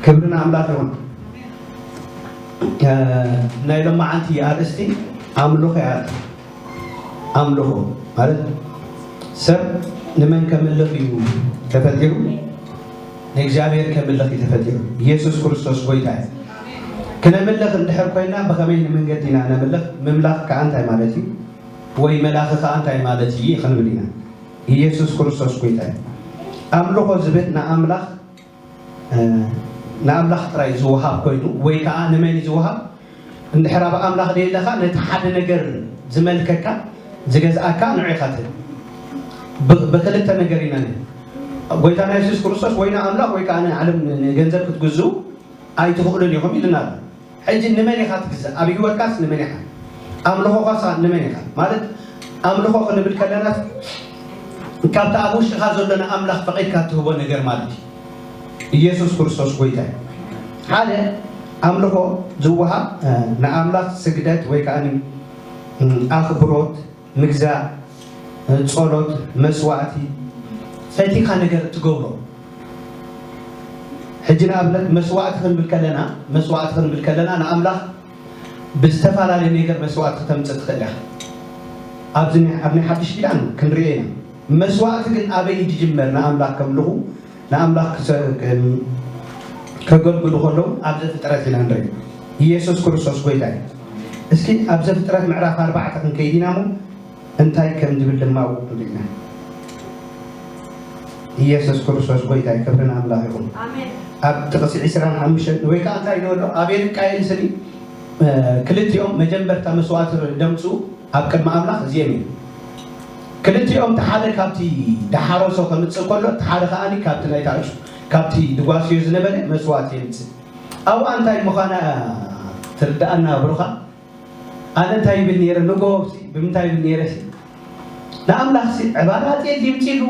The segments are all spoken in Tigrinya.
ክብሪ ንኣምላኽ ይኹን። እ፣ ናይ ሎማዓንቲ ኣርእስቲ ኣምልኾ እያ። ኣምልኾ ማለት ሰብ ንመን ከምልኽ እዩ ተፈጢሩ? ንእግዚኣብሔር ከምልኽ እዩ ተፈጢሩ። ኢየሱስ ክርስቶስ ጎይታ እዩ። ክነምልኽ እንድሕር ኮይና ብኸመይ ንመንገዲ ኢና ነምልኽ? ምምላኽ ከኣ እንታይ ማለት እዩ? ወይ መላኺ ከኣ እንታይ ማለት እዩ ክንብል ኢና። ኢየሱስ ክርስቶስ ጎይታ እዩ። ኣምልኾ ዝብል ንኣምላኽ፣ እ፣ ንኣምላኽ ጥራይ ዝወሃብ ኮይኑ ወይ ከኣ ንመን እዩ ዝወሃብ? እንድሕር ኣብ ኣምላኽ ደየለኻ ነቲ ሓደ ነገር ዝመልከካ ዝገዝኣካ ንዑ ኢኻ ትህብ። ብ-፣ ብክልተ ነገር ኢና ንህብ። ጎይታና የሱስ ክርስቶስ ወይ ንኣምላኽ ወይ ከኣ ንዓለም ንገንዘብ ክትግዝኡ ኣይትኽእሉን ኢኹም ኢልና ኣሎ። ሕጂ ንመን ኢኻ ትግዛእ? ኣብ ህይወትካስ ንመን ኢኻ? ኣምልኾኻስ ንመን ኢኻ? ማለት ኣምልኾ ክንብል ከለና ካብቲ ኣብ ውሽጥኻ ዘሎ ንኣምላኽ ፈቒድካ ትህቦ ነገር ማለት እዩ። ኢየሱስ ክርስቶስ ጎይታ እዩ። ሓደ ኣምልኾ ዝወሃብ፣ እ፣ ንኣምላኽ ስግደት ወይ ከኣ፣ እ፣ ኣኽብሮት፣ ምግዛእ፣ ጸሎት፣ መስዋእቲ፣ ፈቲኻ ነገር ትገብሮ። ሕጂ ንኣብነት መስዋእቲ ክንብል ከለና፣ መስዋእቲ ክንብል ከለና ንኣምላኽ ብዝተፈላለየ ነገር መስዋእቲ ክተምጽእ ትኽእል ኢኻ። ኣብዚ ናይ፣ ኣብ ናይ ሓድሽ ኪዳን ክንሪኦ ኢና። መስዋእቲ ግን ኣበይ እዩ ዝጅመር? ንኣምላኽ ከምልኹ ንኣምላኽ ክሰ-፣ ከም-፣ ከገልግሉ ከለዉ ኣብ ዘፍጥረት ኢና ንርኢ። ኢየሱስ ክርስቶስ ጎይታ እዩ። እስኪ ኣብ ዘፍጥረት ምዕራፍ ኣርባዕተ ክንከይድ ኢና እሞ እንታይ ከም ዝብል ድማ ውዱ ኢና። ኢየሱስ ክርስቶስ ጎይታ እዩ። ክብሪ ንኣምላኽ ይኹን። ኣሜን። ኣብ ጥቕሲ ዕስራን ሓሙሽተን ወይ ከዓ እንታይ ይብሎ? ኣቤልን ቃየልን ስኒ፣ እ፣ ክልቲኦም መጀመርታ መስዋእቲ ደምፅኡ ኣብ ቅድሚ ኣምላኽ እዚኦም እዮም። ክልቲኦም እቲ ሓደ ካብቲ ደሓረሶ ከምፅእ ከሎ፣ እቲ ሓደ ከኣ ካብቲ ናይ ታእሹ፣ ካብቲ ድጓስዮ ዝነበረ መስዋእቲ የምፅእ። ኣብኣ እንታይ ምዃና ትርድኣና ብሩኻ? ኣነ እንታይ ይብል ነይረ? ንጎሆ ሲ ብምንታይ ይብል ነይረ ሲ? ንኣምላኽ ሲ ዕባላ ጤል ይምፂሉ፣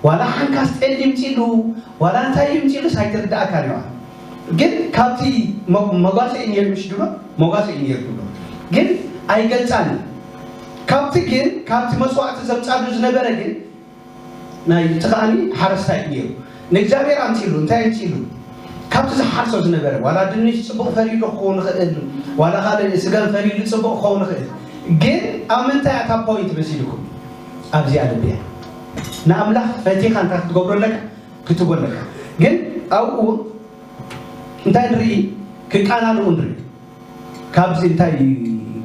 ዋላ ሓንካስ ጤል ይምፂሉ፣ ዋላ እንታይ ይምፂሉ ሳይትርድኣካ ነዋ። ግን ካብቲ መ-፣ መጓሰ እዩ ነይሩ፣ ምሽ ድሎ መጓሰ እዩ ነይሩ ድሎ። ግን ኣይገልፃን እዩ። ካብቲ ግን፣ ካብቲ መስዋዕቲ ዘምፃሉ ዝነበረ ግን፣ ናይ እቲ ከኣኒ ሓረስታይ እዩ ነይሩ። ንእግዚኣብሔር ኣምፂሉ፣ እንታይ ኣምፂሉ? ካብቲ ዝሓርሶ ዝነበረ፣ ዋላ ድንሽ ፅቡቕ ፈርዩሉ ክኸውን ይኽእል፣ ዋላ ካልእ ስገም ፈርዩሉ ፅቡቕ ክኸውን ይኽእል። ግን ኣብ ምንታይ እያ እታ ፖይንት መሲልኩም? ኣብዚኣ ልብያ። ንኣምላኽ ፈቲኻ እንታይ ክትገብሮ ኣለካ? ክትቦ ኣለካ። ግን ኣብኡ እንታይ ንርኢ? ክቃናንኡ ንርኢ። ካብዚ እንታይ፣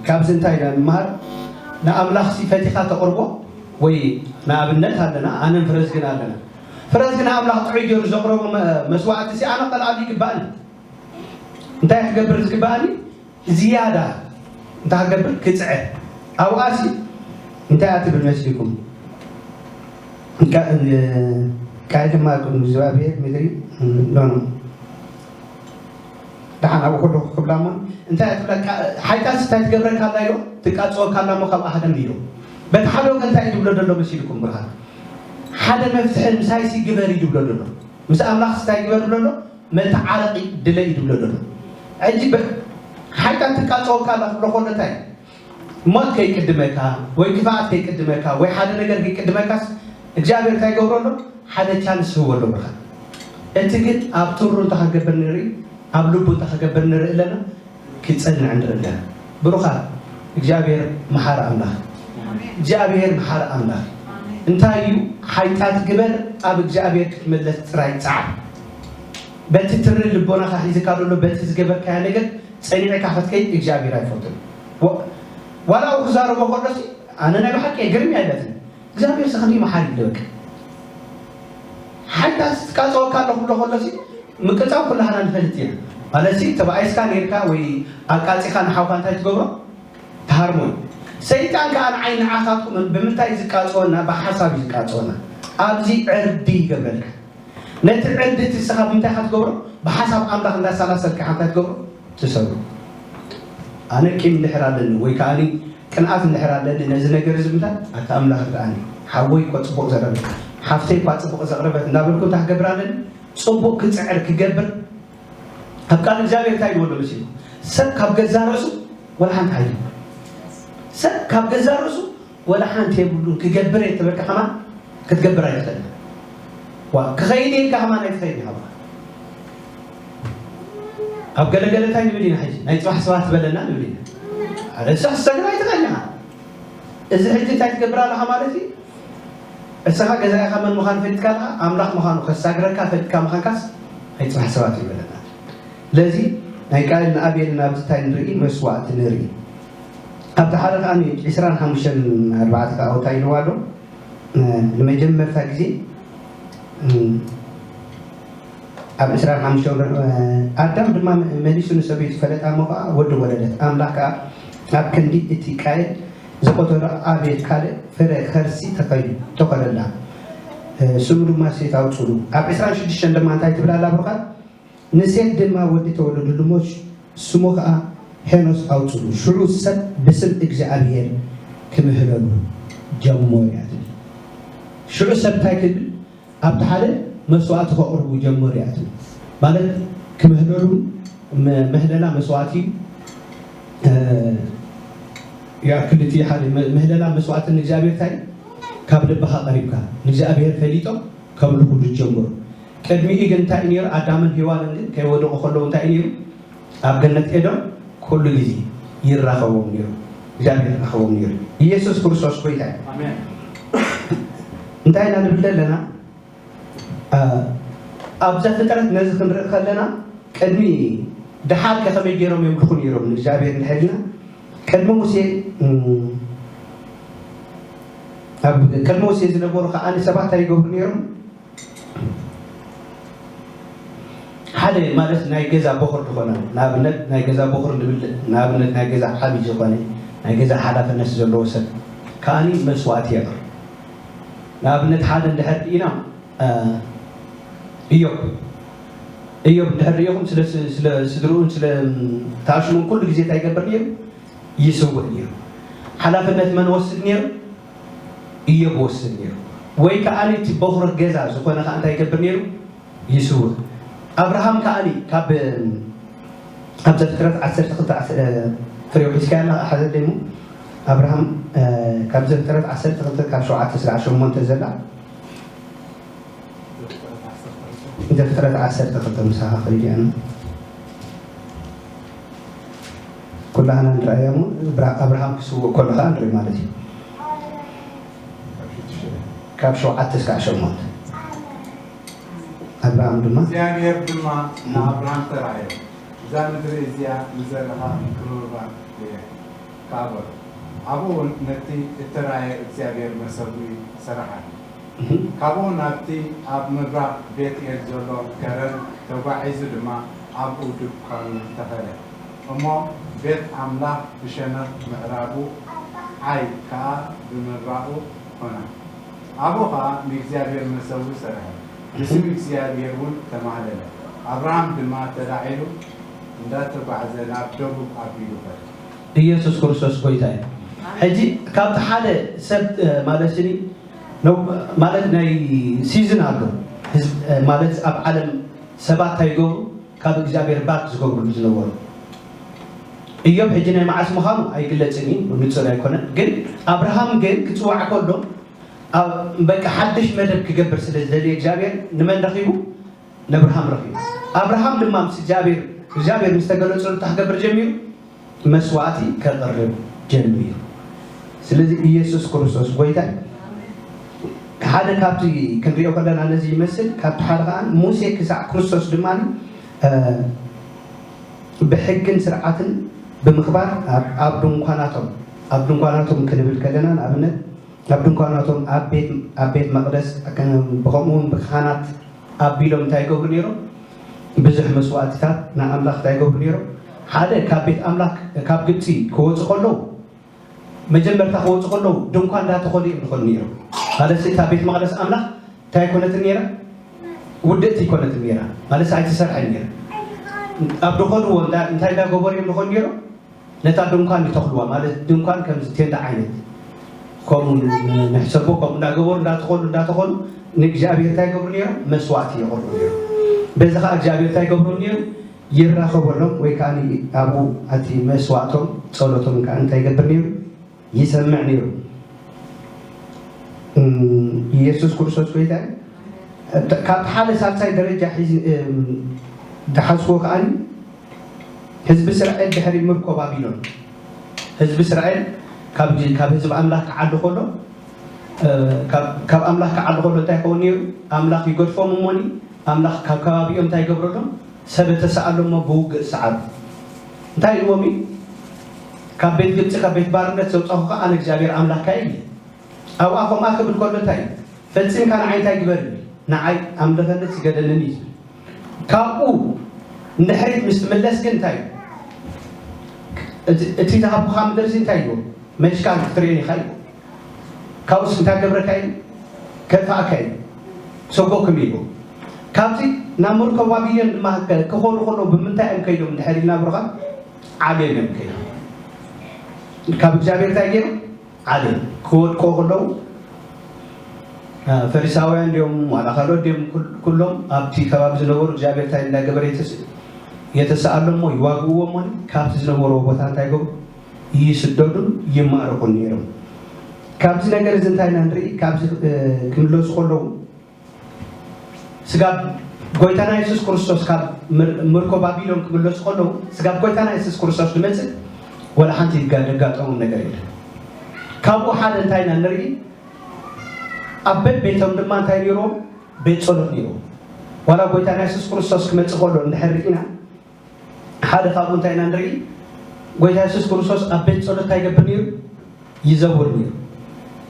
ካብዚ እንታይ ኢና ንመሃር? ንኣምላኽ ሲ ፈቲኻ ተቕርቦ ወይ ንኣብነት ኣለና፣ ኣነን ፍረዝግን ኣለና። ፍረዝግን ንኣምላኽ ጥዑይ ገይሩ ዘቕረቦ መ-፣ መስዋዕቲ ሲ ኣነ ከልኣሉ ይግባእኒ። እንታይ ክገብር ዝግባእኒ? ዝያዳ እንታይ ክገብር? ክጽዕር። ኣብኣ ሲ እንታይ እያ ትብል መሲልኩም? ቃ-፣ እ፣ ቃል ድማ ቅድሚ እግዚኣብሔር ምድሪ፣ እ፣ ኖ፣ ኖ። ደሓን ኣብኡ ከለኹ ክብላ እሞ እንታይ እያ ትብለካ? ሓይታስ እንታይ ትገብረካ ኣላ ኢሎ? ትቃጽወካ ኣላ እሞ ካብኣ ሃደም ኢሎ። በቲ ሓደ ወገን እንታይ እዩ ዝብሎ ዘሎ መሲልኩም ብርሃን? ሓደ መፍትሒ ምሳይሲ ግበር እዩ ዝብሎ ዘሎ። ምስ ኣምላኽስ እንታይ ግበር ዝብሎ ኣሎ? መተዓረቒ ድለ እዩ ዝብሎ ዘሎ። ሕጂ በ-፣ ሓይታት ትቃጸወካ ኣላ ክብሎ ከሎ እንታይ እዩ? ሞት ከይቅድመካ ወይ ክፍኣት ከይቅድመካ ወይ ሓደ ነገር ከይቅድመካስ እግዚኣብሔር እንታይ ይገብሮ ኣሎ? ሓደ ቻንስ ይህቦ ኣሎ ብርሃን። እቲ ግን ኣብ ትሩ እንተ ከገብር ንርኢ፣ ኣብ ልቡ እንተ ከገብር ንርኢ ኣለና፣ ክጸንዕ ንርኢ ኣለና። ብሩኻት፣ እግዚኣብሔር መሓሪ ኣምላኽ። እግዚኣብሔር መሓሪ ኣምላኽ። እንታይ እዩ? ሓይጣት ግበር፣ ኣብ እግዚኣብሔር ክትምለስ ጥራይ ጸዓር። በቲ ትሪ ልቦናኻ ሒዝካ ዘሎ፣ በቲ ዝገበርካዮ ነገር ጸኒዕካ ክትከይድ እግዚኣብሔር ኣይፈቱን። ወ-፣ ዋላ ኣብኡ ክዛረቦ ከሎሲ፣ ኣነ ናይ ብሓቂ ግርም እያ ኢላትኒ። እግዚኣብሔር ሰ ክንደይ መሓሪ እዩ በቃ። ሓይታ ትቃጸወካ ኣሎ ክብሎ ከሎሲ፣ ምቅጻው ኩላህና ንፈልጥ ኢና። ማለትሲ፣ ተባኢስካ ኔርካ ወይ ኣቃጺኻ ንሓውካ እንታይ ትገብሮ? ትሃርሞ እዩ። ሰይጣን ከኣ ንዓይ ንዓኻትኩም ብምንታይ እዩ ዝቃጸወና? ብሓሳብ እዩ ዝቃጸወና። ኣብዚ ዕርዲ ይገብረልካ። ነቲ ዕርዲ እቲ ንስኻ ብምንታይ ኢኻ ትገብሮ? ብሓሳብ ኣምላኽ እንዳሰላሰልካ ኢኻ እንታይ ትገብሮ? ትሰብሮ። ኣነ ቂም እንድሕር ኣለኒ ወይ ከኣኒ ቅንኣት እንድሕር ኣለኒ ነዚ ነገር እዚ ምንታይ? ኣታ ኣምላኽ ርኣኒ። ሓወይ እኮ ጽቡቕ ዘረበት፣ ሓፍተይ እኳ ጽቡቕ ዘቕረበት እንዳበልኩ እንታይ ክገብር ኣለኒ? ጽቡቕ ክጽዕር ክገብር። ኣብ ቃል እግዚኣብሔር እንታይ ይብሎ መሲሉ? ሰብ ካብ ገዛ ርእሱ ወላ ሓንቲ ሃይሉ። ሰብ ካብ ገዛ ርእሱ ወላ ሓንቲ የብሉን። ክገብር እየ ተበልካ ከማን ክትገብር ኣይትኽእልን። ዋ፣ ክኸይድ ኢልካ ከማን ኣይትኸይድን ኢኻ። ኣብ ገለገለ እንታይ ንብል ኢና ሕጂ? ናይ ጽባሕ ሰባት በለና ንብል ኢና። ኣረ እሳ ክትሰግድ ኣይትኽእልን ኢኻ። እዚ ሕጂ እንታይ ትገብር ኣለኻ ማለት እዩ? እስኻ ገዛኢኻ መን ምዃኑ ፈሊጥካ ኣለኻ፣ ኣምላኽ ምዃኑ ከሳግረካ ፈሊጥካ ምዃንካስ ናይ ጽባሕ ሰባት እዩ በለና። ስለዚ ናይ ቃየል ንኣቤልን ኣብዚ እንታይ ንርኢ? መስዋእቲ ንርኢ። ኣብቲ ሓደ ከኣ ዒስራን ሓሙሽተን ኣርባዕተ ከኣ እንታይ ኢልዋ ኣሎ? ንመጀመርታ ግዜ ኣብ ዕስራን ሓሙሽተን ኣዳም ድማ መሊሱ ንሰበይቱ ፈለጣ እሞ ከኣ ወዲ ወለደት። ኣምላኽ ከኣ ኣብ ክንዲ እቲ ቃየል ዝቐተሎ ኣቤል ካልእ ፍረ ከርሲ ተኸዩ ተኸለላ። ስሙ ድማ ሴት ኣውጽሉ። ኣብ ዕስራን ሽዱሽተን ድማ እንታይ ትብል ኣላ ብሩኻት? ንሴት ድማ ወዲ ተወለደሉ እሞ ስሙ ከኣ ሄኖስ ኣውጽሉ። ሽዑ ሰብ ብስም እግዚኣብሔር ክምህለሉ ጀመሩ እያ ትብል። ሽዑ ሰብ እንታይ ክብል ኣብቲ ሓደ መስዋእቲ ከቕርቡ ጀመሩ እያ ትብል። ማለት ክምህለሉ መ- ምህለላ መስዋእቲ እ፣ ያ ክልቲ ሓደ መ- ምህለላ መስዋእቲ ንእግዚኣብሔር እንታይ ካብ ልብኻ ቀሪብካ ንእግዚኣብሔር ፈሊጦም ከምልኹሉ ጀመሩ። ቅድሚኡ ግን እንታይ እዩ ነይሩ? ኣዳምን ሄዋንን ግን ከይወደቑ ከለዉ እንታይ እዩ ነይሩ? ኣብ ገነት ኤዶም ኩሉ ግዜ ይራኸቦም ነይሩ፣ እግዚኣብሔር ይራኸቦም ነይሩ። ኢየሱስ ክርስቶስ ጎይታ እዩ። ኣሜን። እንታይ ኢና ንብል ዘለና? ኣብ ዘፍጥረት ነዚ ክንርኢ ከለና ቅድሚ ደሓር ከ ከመይ ገይሮም የምልኹ ነይሮም ንእግዚኣብሔር እንድሕር ኢልና ቅድሚ ሙሴ እም፣ ኣብ ቅድሚ ሙሴ ዝነበሩ ከዓ ንሰባት እንታይ ይገብሩ ነይሮም? ሓደ ማለት ናይ ገዛ በኹር ዝኾነ ንኣብነት ናይ ገዛ በኹር ንብል ንኣብነት ናይ ገዛ ዓብዪ ዝኾነ ናይ ገዛ ሓላፍነት ዘለዎ ሰብ ከዓኒ መስዋእቲ የቕርብ። ንኣብነት ሓደ እንድሕር ርኢና እዮብ እዮብ እንድሕር ርኢኹም ስለ ስለ ስድርኡን ስለ ታሽሙን ኩሉ ግዜ እንታይ ይገብር ነይሩ? ይስውእ ነይሩ። ሓላፍነት መን ወስድ ነይሩ? እዮብ ወስድ ነይሩ። ወይ ከዓኒ እቲ በኹሪ ገዛ ዝኾነ ከዓ እንታይ ይገብር ነይሩ? ይስውእ። ኣብርሃም ከዓኒ ካብ ኣብ ዘፍጥረት ዓሰርተ ክልተ ፍሬው ሒዝካ ያላ ሓዘለይ እሞ ኣብርሃም ካብ ዘፍጥረት ዓሰርተ ክልተ ካብ ሸውዓተ ስራዕ ሸሞንተ ዘላ ዘፍጥረት ዓሰርተ ክልተ ምሳኻ ኸይድ እያ። ኩላህና ንረኣያ እሞ ኣብርሃም ክስውእ ከሎ ከዓ ንርኢ ማለት እዩ። ካብ ሸውዓተ እስካዕ ሸሞንተ ኣብርሃም ድማ እግዚኣብሔር ድማ ንኣብርሃም ተራእዮ፣ እዛ ምድሪ እዚኣ ንዘርእኻ ክህባ እየ። ካብ በሎ። ኣብኡ እውን ነቲ እተራእየ እግዚኣብሔር መሰውኢ ሰረሓሉ። ካብኡ ናብቲ ኣብ ምብራቕ ቤትኤል ዘሎ ከረን ተጓዒዙ ድማ ኣብኡ ድኳኑ ተኸለ። እሞ ቤት ኣምላኽ ብሸነኽ ምዕራቡ፣ ዓይ ከኣ ብምብራቑ ኮና። ኣብኡ ኸኣ ንእግዚኣብሔር መሰዊ ሰርሐ፣ ብስም እግዚኣብሔር እውን ተማህለለ። ኣብርሃም ድማ ተላዒሉ እንዳተጓዕዘ ናብ ደቡብ ኣቢሉ ኸደ። ኢየሱስ ክርስቶስ ጎይታ እዩ። ሕጂ ካብቲ ሓደ ሰብ ማለት ስኒ ማለት ናይ ሲዝን ኣሎ ማለት ኣብ ዓለም ሰባት እንታይ ይገብሩ ካብ እግዚኣብሔር ባክ ዝገብርሉ ዝነበሩ እዮም። ሕጂ ናይ መዓስ ምዃኑ ኣይግለፅን እዩ፣ ንፁር ኣይኮነን። ግን ኣብርሃም ግን ክፅዋዕ ከሎ በቃ ሓድሽ መደብ ክገብር ስለ ዝደልየ እግዚኣብሔር ንመን ረኺቡ? ነብርሃም ረኺቡ። ኣብርሃም ድማ ምስ እግዚኣብሔር እግዚኣብሔር ምስ ተገለፀሉ እንታይ ክገብር ጀሚሩ? መስዋእቲ ከቕርብ ጀሚሩ። ስለዚ ኢየሱስ ክርስቶስ ጎይታ ሓደ ካብቲ ክንሪኦ ከለና ነዚ ይመስል። ካብቲ ሓደ ከዓ ሙሴ ክሳዕ ክርስቶስ ድማ ብሕግን ስርዓትን ብምኽባር ኣብ ድንኳናቶም ኣብ ድንኳናቶም ክንብል ከለና ንኣብነት ኣብ ድንኳናቶም ኣብ ቤት መቅደስ ብኸምኡ እውን ብካህናት ኣቢሎም እንታይ ይገብሩ ነይሮም? ብዙሕ መስዋእትታት ንኣምላኽ እንታይ ይገብሩ ነይሮም? ሓደ ካብ ቤት ኣምላኽ ካብ ግብፂ ክወፁ ከለዉ መጀመርታ ክወፁ ከለዉ ድንኳን እንዳተኸሉ እዮም ዝኸዱ ነይሮም። ማለት እታ ቤት መቅደስ ኣምላኽ እንታይ ኣይኮነትን ነይራ? ውድእቲ ኣይኮነትን ነይራ። ማለት ኣይተሰርሐን ነይራ። ኣብ ዝኸድዎ እንታይ እንዳገበሩ እዮም ዝኸዱ ነይሮም? ነታ ድንኳን ይተኽልዋ ማለት ድንኳን ከምዚ ቴንዳ ዓይነት ከምኡ ንሕሰቦ ከምኡ እንዳገበሩ እንዳተኸሉ እንዳተኸሉ ንእግዚኣብሔር እንታይ ይገብሩ ነይሮም? መስዋእቲ የቕርቡ ነይሮም። በዚ ከዓ እግዚኣብሔር እንታይ ይገብሮም ነይሩ? ይራኸበሎም ወይ ከዓ ኣብኡ ኣቲ መስዋእቶም ጸሎቶም ከዓ እንታይ ይገብር ነይሩ? ይሰምዕ ነይሩ። ኢየሱስ ክርስቶስ ጎይታ ካብቲ ሓደ ሳልሳይ ደረጃ ሒዚ ዝሓዝዎ ከዓ ህዝቢ እስራኤል ድሕሪ ምርኮ ባቢሎን፣ ህዝቢ እስራኤል ካብ ካብ ህዝቢ ኣምላኽ ክዓሊ ከሎ፣ እ፣ ካብ ካብ ኣምላኽ ክዓሊ ከሎ እንታይ ይኸውን ነይሩ? ኣምላኽ ይገድፎም እሞኒ፣ ኣምላኽ ካብ ከባቢኦም እንታይ ይገብረሎም? ሰብ ተሰኣሎም እሞ ብውግእ ሰዓሩ። እንታይ ኢልዎም እዩ? ካብ ቤት ግብፂ፣ ካብ ቤት ባርነት ዘውፃኹኻ ኣነ እግዚኣብሔር ኣምላኽካ እዩ። ኣብኣ ከምኣ ክብል ከሎ እንታይ እዩ? ፈጺምካ ንዓይ እንታይ ግበርኒ? ንዓይ ኣምልኸኒ ስገደልኒ እዩ ዝብል። ካብኡ ንድሕሪት ምስ ትምለስ ግን እንታይ እዩ? እቲ እቲ ዝሃብኩኻ ምድርሲ እንታይ እዩ? መሊስካ ክትርእየኒ ኢኻ እዩ። ካብኡስ እንታይ ገብረካ እዩ? ከጥፍኣካ እዩ። ሰጎኩም እዩ። ካብዚ ናብ ምርኮ ባቢሎን ድማ ከ- ክኾኑ ከለዉ ብምንታይ እዮም ከይዶም እንድሕር ኢልና ብሩኻት? ዓልዮም እዮም ከይዶም። ካብ እግዚኣብሔር እንታይ ገይሮም? ዓልዮም። ክወድቆ ከለዉ እ፣ ፈሪሳውያን ድዮም ዋላ ካልኦት ድዮም ኩል- ኩሎም ኣብቲ ከባቢ ዝነበሩ እግዚኣብሔር እንታይ እንዳገበረ የተስ- የተሰኣሎም እሞ ይዋግእዎም እሞ ካብቲ ዝነበርዎ ቦታ እንታይ ገብሩ? ይስደዱን ይማረኹን ነይሮም። ካብዚ ነገር እዚ እንታይ ኢና ንርኢ? ካብዚ እ፣ ክምለሱ ከለዉ ስጋብ ጎይታና የሱስ ክርስቶስ ካብ ምር- ምርኮ ባቢሎን ክምለሱ ከለዉ ስጋብ ጎይታና የሱስ ክርስቶስ ዝመጽእ ወላ ሓንቲ ይጋ- ዘጋጠሞም ነገር የለን። ካብኡ ሓደ እንታይ ኢና ንርኢ? ኣብ በቤቶም ድማ እንታይ ነይሮም? ቤት ጸሎት ነይሮም። ዋላ ጎይታና የሱስ ክርስቶስ ክመጽእ ከሎ እንድሕር ርኢና ሓደ ካብኡ እንታይ ኢና ንርኢ? ጎይታ የሱስ ክርስቶስ ኣብ ቤት ጸሎት እንታይ ይገብር ነይሩ? ይዘውር ነይሩ።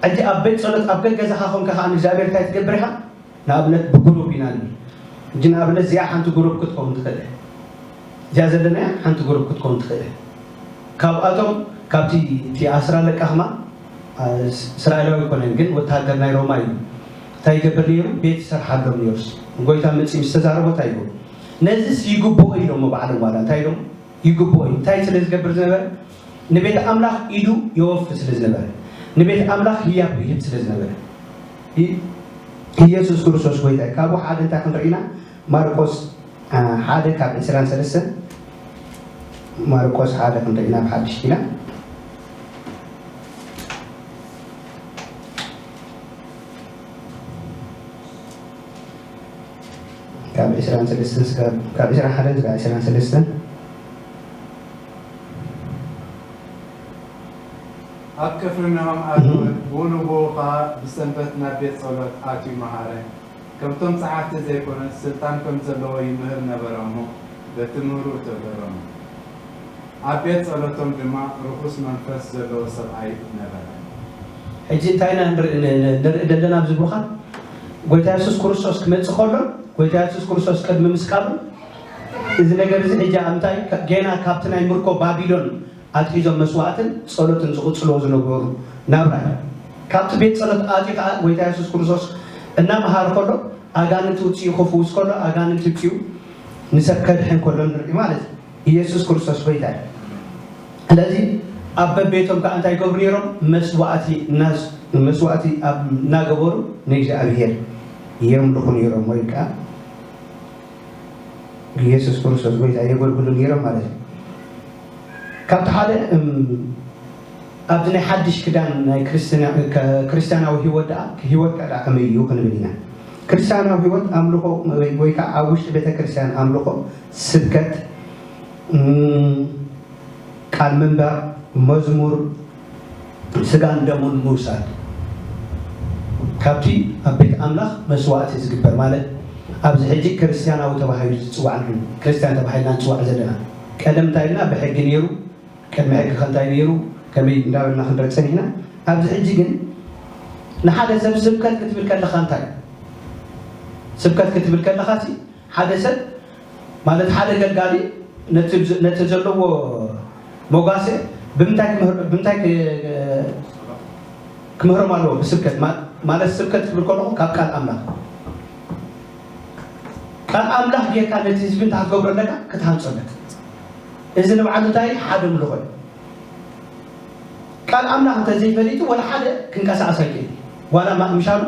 ሕጂ ኣብ ቤት ጸሎት ኣብ ገገዛኻ ኮንካ ከኣ ንእግዚኣብሔር እንታይ ትገብር ኢኻ? ንኣብነት ብግሩፕ ኢና ንብል። ሕጂ ንኣብነት እዚኣ ሓንቲ ግሩፕ ክትከውን ትኽእል እያ። እዚኣ ዘለናያ ሓንቲ ግሩፕ ክትከውን ትኽእል እያ። ካብኣቶም ካብቲ እቲ ኣስራ ለቃኽማ እስራኤላዊ ኣይኮነን ግን ወተሃደር ናይ ሮማ እዩ። እንታይ ይገብር ነይሩ? ቤት ይሰርሓሎም ነይሩስ ንጎይታ መፂ ምስ ተዛረቦ እንታይ ይብሉ? ነዚስ ይግብኦ ኢሎሞ ባዕሎም ዋላ እንታይ ኢሎም? ይግብኦ እዩ። እንታይ ስለ ዝገብር ዝነበረ? ንቤት ኣምላኽ ኢዱ የወፊ ስለ ዝነበረ፣ ንቤት ኣምላኽ ህያብ ይህብ ስለ ዝነበረ። ይ- ኢየሱስ ክርስቶስ ጎይታ እዩ። ካብኡ ሓደ እንታይ ክንርኢ ኢና? ማርቆስ አ፣ ሓደ ካብ ዕስራን ሰለስተን ማርቆስ ሓደ ክንርኢ ኢና ብሓድሽ ኪዳን ካብ ዕስራን ሰለስተን ስጋብ ካብ ዕስራን ሓደን ስጋብ ዕስራን ሰለስተን ኣብ ቅፍርናሆም ኣተወ፣ ብኡ ንብኡ ኸኣ ብሰንበት ናብ ቤት ጸሎት ኣትዩ መሃረ። ከምቶም ጸሓፍቲ ዘይኮነስ፣ ስልጣን ከም ዘለዎ ይምህር ነበረ እሞ፣ በቲ ምህርኡ ተገረሙ። ኣብ ቤት ጸሎቶም ድማ ርኹስ መንፈስ ዘለዎ ሰብኣይ ነበረ። ሕጂ እንታይ ኢና ንርኢ ዘለና ኣብዚ ብሩኻት? ጎይታ የሱስ ክርስቶስ ክመጽእ ከሎ፣ ጎይታ የሱስ ክርስቶስ ቅድሚ ምስቃሉ፣ እዚ ነገር እዚ ሕጂ ኣብ እንታይ ጌና ካብቲ ናይ ምርኮ ባቢሎን ኣትሒዞም መስዋእትን ጸሎትን ዝቕጽልዎ ዝነበሩ ናብራ እዩ። ካብቲ ቤት ጸሎት ኣትዩ ከኣ ጎይታ የሱስ ክርስቶስ እናመሃረ ከሎ ኣጋንንቲ ውጽኡ ክፍውስ ከሎ ኣጋንንቲ ውጽኡ ንሰብ ከድሕን ከሎ ንርኢ ማለት እዩ። ኢየሱስ ክርስቶስ ጎይታ እዩ። ስለዚ ኣብ በቤቶም ከኣ እንታይ ይገብሩ ነይሮም? መስዋእቲ እናስ- መስዋእቲ ኣብ እናገበሩ ንእግዚኣብሔር የምልኹ ነይሮም ወይ ከኣ ኢየሱስ ክርስቶስ ጎይታ የገልግሉ ነይሮም ማለት እዩ። ካብቲ ሓደ እም፣ ኣብዚ ናይ ሓድሽ ክዳን ናይ ክርስትያናዊ ህይወት ደኣ ህይወት ከኣ ከመይ እዩ ክንብል ኢና። ክርስትያናዊ ህይወት ኣምልኾ ወይ ወይ ከዓ ኣብ ውሽጢ ቤተ ክርስትያን ኣምልኾ ስብከት እም፣ ቃል ምንባብ፣ መዝሙር፣ ስጋን ደሙን ምውሳድ ካብቲ ኣብ ቤት ኣምላኽ መስዋእቲ ዝግበር ማለት ኣብዚ ሕጂ ክርስትያናዊ ተባሂሉ ዝፅዋዕ ኣሎ። ክርስትያን ተባሂልና ንፅዋዕ ዘለና ቀደም እንታይ ኢልና ብሕጊ ነይሩ፣ ቅድሚ ሕጊ ከ እንታይ ነይሩ፣ ከመይ እንዳበልና ክንርኢ ፀኒሕና። ኣብዚ ሕጂ ግን ንሓደ ሰብ ስብከት ክትብል ከለኻ እንታይ ስብከት ክትብል ከለኻ ሓደ ሰብ ማለት ሓደ ገልጋሊ ነቲ ነቲ ዘለዎ መጓሰ ብምንታይ ክምህር ብምንታይ ክምህሮም ኣለዎ? ብስብከት ማለት ስብከት ክብል ከለኹ ካብ ቃል ኣምላኽ ቃል ኣምላኽ ጌርካ ነቲ ህዝቢ እንታይ ክትገብሮ ኣለካ? ክትሃንጾ ኣለካ። እዚ ንባዕሉ እንታይ ሓደ ምልኾ እዩ። ቃል ኣምላኽ እንተዘይፈሊጡ ወላ ሓደ ክንቀሳቐስ ኣይክእል። ዋላ ምሻሉ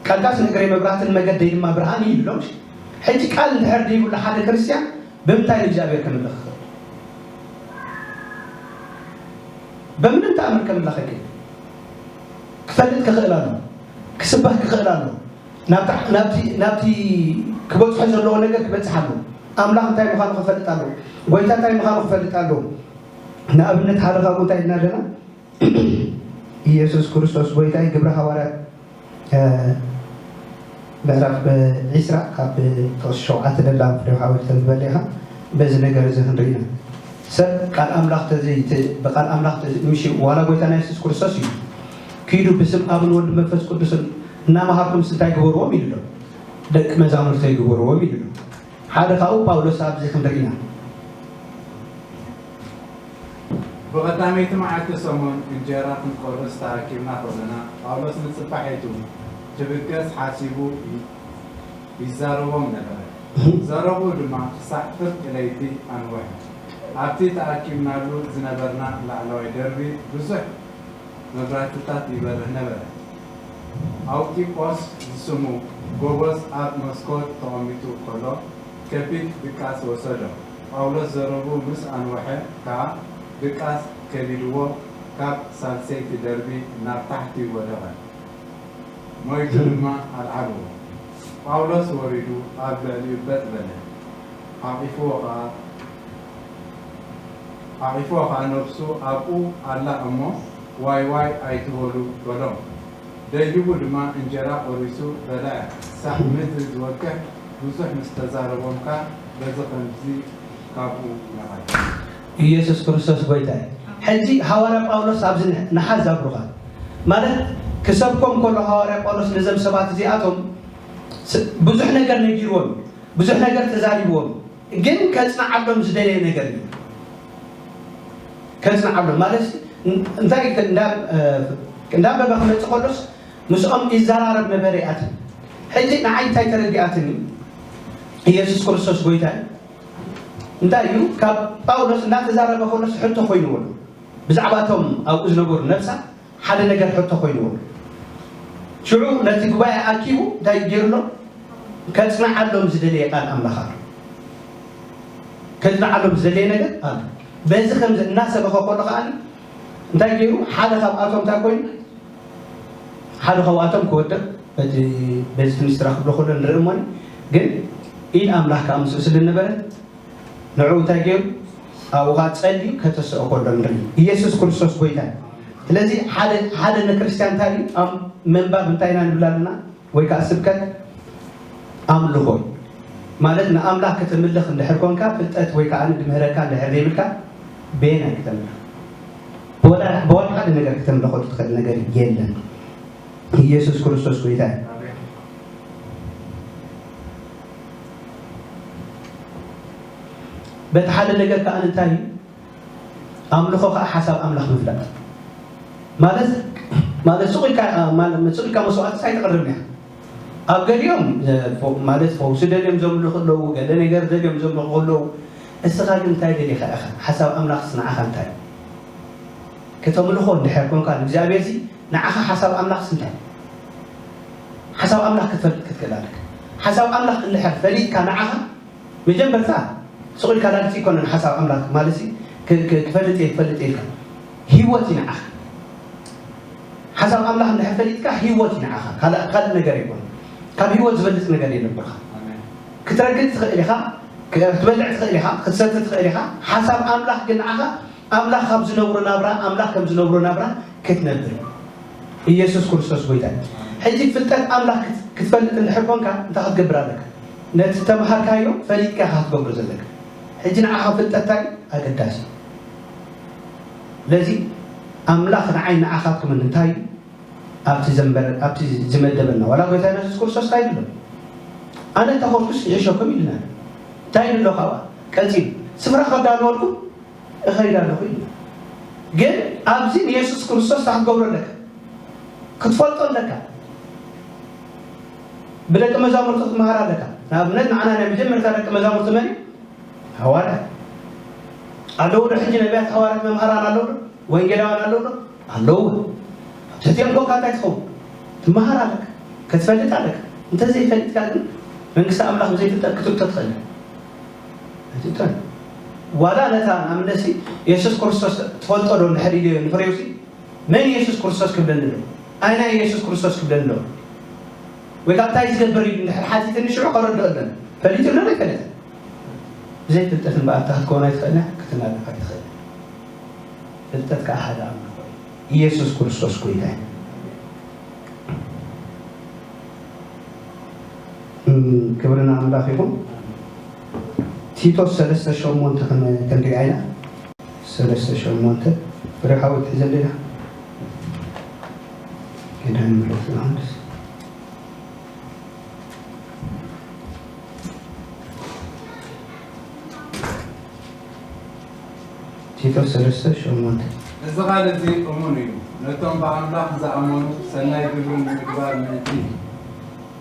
ቃልካስ ንእግረይ መብራህትን መገደይ ድማ ብርሃን እዩ ይብሎም። ሕጂ ቃል እንድሕር ዘይብሉ ሓደ ክርስትያን ብምንታይ ንእግዚኣብሔር ከምልኽ ይኽእል? በምንም ተኣምር ከምልኽ ኣይክእል። ክፈልጥ ክኽእል ኣሎ፣ ክስበኽ ክኽእል ኣሎ፣ ናብቲ ክበፅሖ ዘለዎ ነገር ክበፅሕ ኣሎ። ኣምላኽ እንታይ ምዃኑ ክፈልጥ ኣለዎ። ጎይታ እንታይ ምዃኑ ክፈልጥ ኣለዎ። ንኣብነት ሓደ ካብኡ እንታይ ኢልና ኣለና? ኢየሱስ ክርስቶስ ጎይታ እዩ። ግብረ ሃዋርያት ምዕራፍ ዒስራ ካብ ጥቕሲ ሸውዓተ ደላ ፍሬው ሓወልቲ ተንብበል ኢኻ። በዚ ነገር እዚ ክንርኢ ኢና። ሰብ ቃል ኣምላኽ ተዘይት ብቃል ኣምላኽ ተዘይ ምሽ ዋላ ጎይታና የሱስ ክርስቶስ እዩ። ኪዱ ብስም ኣብን ወልድ መንፈስ ቅዱስን እናመሃርኩም እንታይ ግበርዎም ኢሉ ኣሎ። ደቂ መዛሙርተይ ግበርዎም ኢሉ ኣሎ። ሓደ ካብኡ ጳውሎስ ኣብዚ ክንርኢ ኢና። ብቐዳመይቲ መዓልቲ ሰሙን እንጀራ ክንቆርስ ተኣኪብና ከለና፣ ጳውሎስ ንጽባሒቱ ክብገስ ሓሲቡ ይዛረቦም ነበረ። ዘረብኡ ድማ ክሳዕ ፍርቂ ለይቲ ኣንወሐ። ኣብቲ ተኣኪብናሉ ዝነበርና ላዕለዋይ ደርቢ ብዙሕ መብራህትታት ይበርህ ነበረ። ኣውጢቆስ ዝስሙ ጎበዝ ኣብ መስኮት ተቐሚጡ ከሎ ከቢድ ድቃስ ወሰዶ። ጳውሎስ ዘረቡ ምስ ኣንወሐ ከኣ ድቃስ ከቢድዎ ካብ ሳልሰይቲ ደርቢ ናብ ታሕቲ ወደቐ። ሞይቱ ድማ ኣልዓልዎ። ጳውሎስ ወሪዱ ኣብ ልዕሊኡ በጥ በለ። ሓቒፍዎ ከኣ ሓቒፍዎ ከኣ ነብሱ ኣብኡ ኣላ እሞ ዋይ ዋይ ኣይትበሉ በሎም። ደይቡ ድማ እንጀራ ቆሪሱ በልዐ። ሳዕ ምድሪ ዝወቅዕ ብዙሕ ምስ ተዛረቦም ከኣ በዚ ከምዚ ካብኡ ነቐለ። ኢየሱስ ክርስቶስ ጎይታ እዩ። ሕጂ ሃዋርያ ጳውሎስ ኣብዚ ንሓዝ ኣብሩኻ ማለት ክሰብኮም ከሎ ሃዋርያ ጳውሎስ ነዘም ሰባት እዚኣቶም ብዙሕ ነገር ነጊርዎም ብዙሕ ነገር ተዛሪብዎም ግን ከጽንዓሎም ዝደለየ ነገር እዩ። ከጽንዓሎም ማለት እንታይ እንዳበበ ክመጽእ ከሎስ ምስኦም ይዘራረብ ነበረ ይኣትን። ሕጂ ንዓይ እንታይ ተረዲኣትኒ ኢየሱስ ክርስቶስ ጎይታ እዩ። እንታይ እዩ ካብ ጳውሎስ እንዳተዛረበ ከሎስ ሕቶ ኮይንዎ ኣሎ። ብዛዕባ እቶም ኣብኡ ዝነበሩ ነብሳ ሓደ ነገር ሕቶ ኮይንዎ ሽዑ ነቲ ጉባኤ ኣኪቡ እንታይ ገይሩ ኣሎ? ከጽንዓሎም ዝደለየ ቃል ኣምላኽ ኣሎ። ከጽንዓሎም ዝደለየ ነገር ኣሎ። በዚ ከምዚ እናሰበኸ ከሎ ከዓኒ እንታይ ገይሩ? ሓደ ካብኣቶም እንታይ ኮይኑ? ሓደ ካብኣቶም ክወድቕ በቲ በዚ ትንሽ ስራሕ ክብሎ ከሎ ንርኢ እሞኒ ግን ኢድ ኣምላኽ ከዓ ምስኡ ስለ ዝነበረት ንዕኡ እንታይ ገይሩ ኣብኡ ከዓ ፀልዩ ከተስኦ ከሎ ንርኢ ኢየሱስ ክርስቶስ ጎይታ እዩ ስለዚ ሓደ ሓደ ንክርስትያን እንታይ እዩ ኣብ ምንባብ እንታይ ኢና ንብል ኣለና ወይ ከዓ ስብከት ኣምልኾ እዩ ማለት ንኣምላኽ ከተምልኽ እንድሕር ኮንካ ፍልጠት ወይ ከዓ ድምህረካ እንድሕር ዘይብልካ በየናይ ከተምልኽ ብወላ ሓደ ነገር ከተምልኾ ትኽእል ነገር የለን ኢየሱስ ክርስቶስ ጎይታ እዩ በቲ ሓደ ነገር ከዓ እንታይ እዩ ኣምልኾ ከዓ ሓሳብ ኣምላኽ ምፍላጥ ማለት ማለት ሱቕ ኢልካ ማለት ሱቕ ኢልካ መስዋዕትስ ኣይተቕርብን እያ ኣብ ገሊኦም ማለት ፈውሲ ደልዮም ዘምልኹ ኣለዉ ገለ ነገር ደልዮም ዘምልኹ ኣለዉ እስኻ ግን እንታይ ደሊኻ ኢኻ ሓሳብ ኣምላኽስ ንዓኻ እንታይ ከተምልኾ እንድሕር ኮንካ ንእግዚኣብሔር ሲ ንዓኻ ሓሳብ ኣምላኽስ እንታይ ሓሳብ ኣምላኽ ክትፈልጥ ክትክእል ኣለካ ሓሳብ ኣምላኽ እንድሕር ፈሊጥካ ንዓኻ መጀመርታ ስቕ ኢልካ ላግጺ ኣይኮነን ሓሳብ ኣምላኽ ማለት ክፈልጥ እየ ክፈልጥ እየ ኢልካ ህይወት እዩ ንዓኻ ሓሳብ ኣምላኽ እንድሕር ፈሊጥካ ህይወት እዩ ንዓኻ ካልእ ነገር ኣይኮነ ካብ ህይወት ዝበልፅ ነገር የለን ብርኻ ክትረግጥ ትኽእል ኢኻ ክትበልዕ ትኽእል ኢኻ ክትሰቲ ትኽእል ኢኻ ሓሳብ ኣምላኽ ግን ንዓኻ ኣምላኽ ካብ ዝነብሮ ናብራ ኣምላኽ ከም ዝነብሮ ናብራ ክትነብር ኢየሱስ ክርስቶስ ጎይታ እዩ። ሕጂ ፍልጠት ኣምላኽ ክትፈልጥ እንድሕር ኮንካ እንታይ ክትገብር ኣለካ? ነቲ ዝተምሃርካዮ ፈሊጥካ ኢኻ ክትገብሮ ዘለካ። ሕጂ ንዓኻ ፍልጠት እንታይ ኣገዳሲ እዩ። ስለዚ ኣምላኽ ንዓይ ንዓኻትኩምን እንታይ ኣብቲ ዘንበረ ኣብቲ ዝመደበና ዋላ ጎይታ የሱስ ክርስቶስ እንታይ ይብሎ ኣነ እንተኾንኩስ ይሕሸኩም ኢልና እንታይ ንብሎ ካብኣ ቀፂሉ ስፍራ ከዳልወልኩም እኸይድ ኣለኹ ኢልና ግን ኣብዚ ንየሱስ ክርስቶስ እንታይ ክትገብሮ ኣለካ ክትፈልጦ ኣለካ ብደቂ መዛሙርቱ ክትመሃር ኣለካ ንኣብነት ንዓና ናይ መጀመርታ ደቂ መዛሙርቲ መን እዩ ሃዋርያት ኣለዉ ዶ ሕጂ ነቢያት ሃዋርያት መምሃራን ኣለዉ ዶ ወንጌላውያን ኣለዉ ዶ ኣለዉ ኣብ ትሕቲኦም ኮንካ እንታይ ትኸውን ትመሃር ኣለካ ክትፈልጥ ኣለካ እንተዘይፈሊጥካ ግን መንግስቲ ኣምላኽ ብዘይፍልጠት ክትእቶ ትኽእል ኣይትእቶን ዋላ ነታ ንኣብነትሲ የሱስ ክርስቶስ ትፈልጦ ዶ እንድሕር ኢለዮ ንፍሬውሲ መን የሱስ ክርስቶስ ክብለኒ ዶ ኣይ ናይ የሱስ ክርስቶስ ክብለኒ ዶ ወይ ካብ እንታይ ዝገብር ኢሉ እንድሕር ሓቲትኒ ሽዑ ከረድኦ ኣለኒ ፈሊጡ ዶ ኣይፈለጠ ብዘይ ፍልጠት እምበኣር እታ ክትከውን ኣይትኽእልን እያ፣ ክትናገፍ ኣይትኽእልን። ፍልጠት ከኣ ሓደ ኣምልኾ እዩ። ኢየሱስ ክርስቶስ ጐይታ እዩ። እም፣ ክብሪ ንኣምላኽ ይኹን። ቲቶስ ሰለስተ ሸሞንተ ከን-፣ ክንሪኣ ኢና። ሰለስተ ሸሞንተ። ፍረ ሓወይ ትሕዘለይ ዲኻ? ኪዳነ ምሕረት ዮሃንስ። ቲቶስ ሰለስተ ሸሞንተ። እዚ ቃል እዚ እሙን እዩ፣ ነቶም ብኣምላኽ ዝኣመኑ ሰናይ ግብሪ ንምግባር ምእንቲ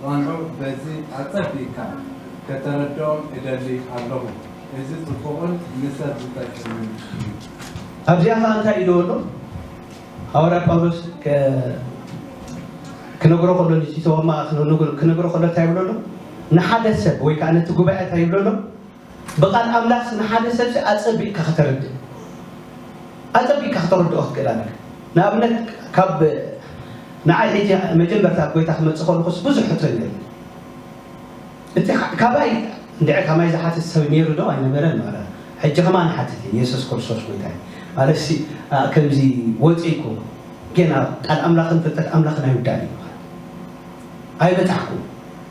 ጸንሑ፣ በዚ ኣጸቢቕካ ከተረድኦም እደሊ ኣለኹ። እዚ ጽቡቕን ንሰብ ዝጠቅምን እዩ። ኣብዚኣ ኸኣ እንታይ ኢልዎ ኣሎ? ሃዋርያ ጳውሎስ ከ-፣ ክነግሮ ከሎ ንቲቶ፣ ክነግሮ ከሎ እንታይ ይብሎ ኣሎ? ንሓደ ሰብ ወይ ከኣ ነቲ ጉባኤ እንታይ ይብሎ ኣሎ? ብቓል ኣምላኽሲ ንሓደ ሰብሲ ኣጸቢቕካ ከተረድእ፣ ኣጸቢቕካ ከተረድኦ ክትክእል ኣለካ። ንኣብነት፣ ካብ ንዓይ ሕጂ መጀመርታ ኣብ ጎይታ ክመጽእ ከለኹስ ብዙሕ ሕቶ ነይሩ። እቲ ካ-፣ ካባይ እንድዒ ከማይ ዝሓትት ሰብ ነይሩ ዶ ኣይነበረን? ማለት ሕጂ ከማን ሓትት እየ፣ የሱስ ክርስቶስ ጎይታ እዩ። ማለትሲ፣ ኣ፣ ከምዚ ወፂእኩ፣ ገና ቃል ኣምላኽን ፍልጠት ኣምላኽን ኣይውዳእን እዩ። ኣይበጻሕኩን፣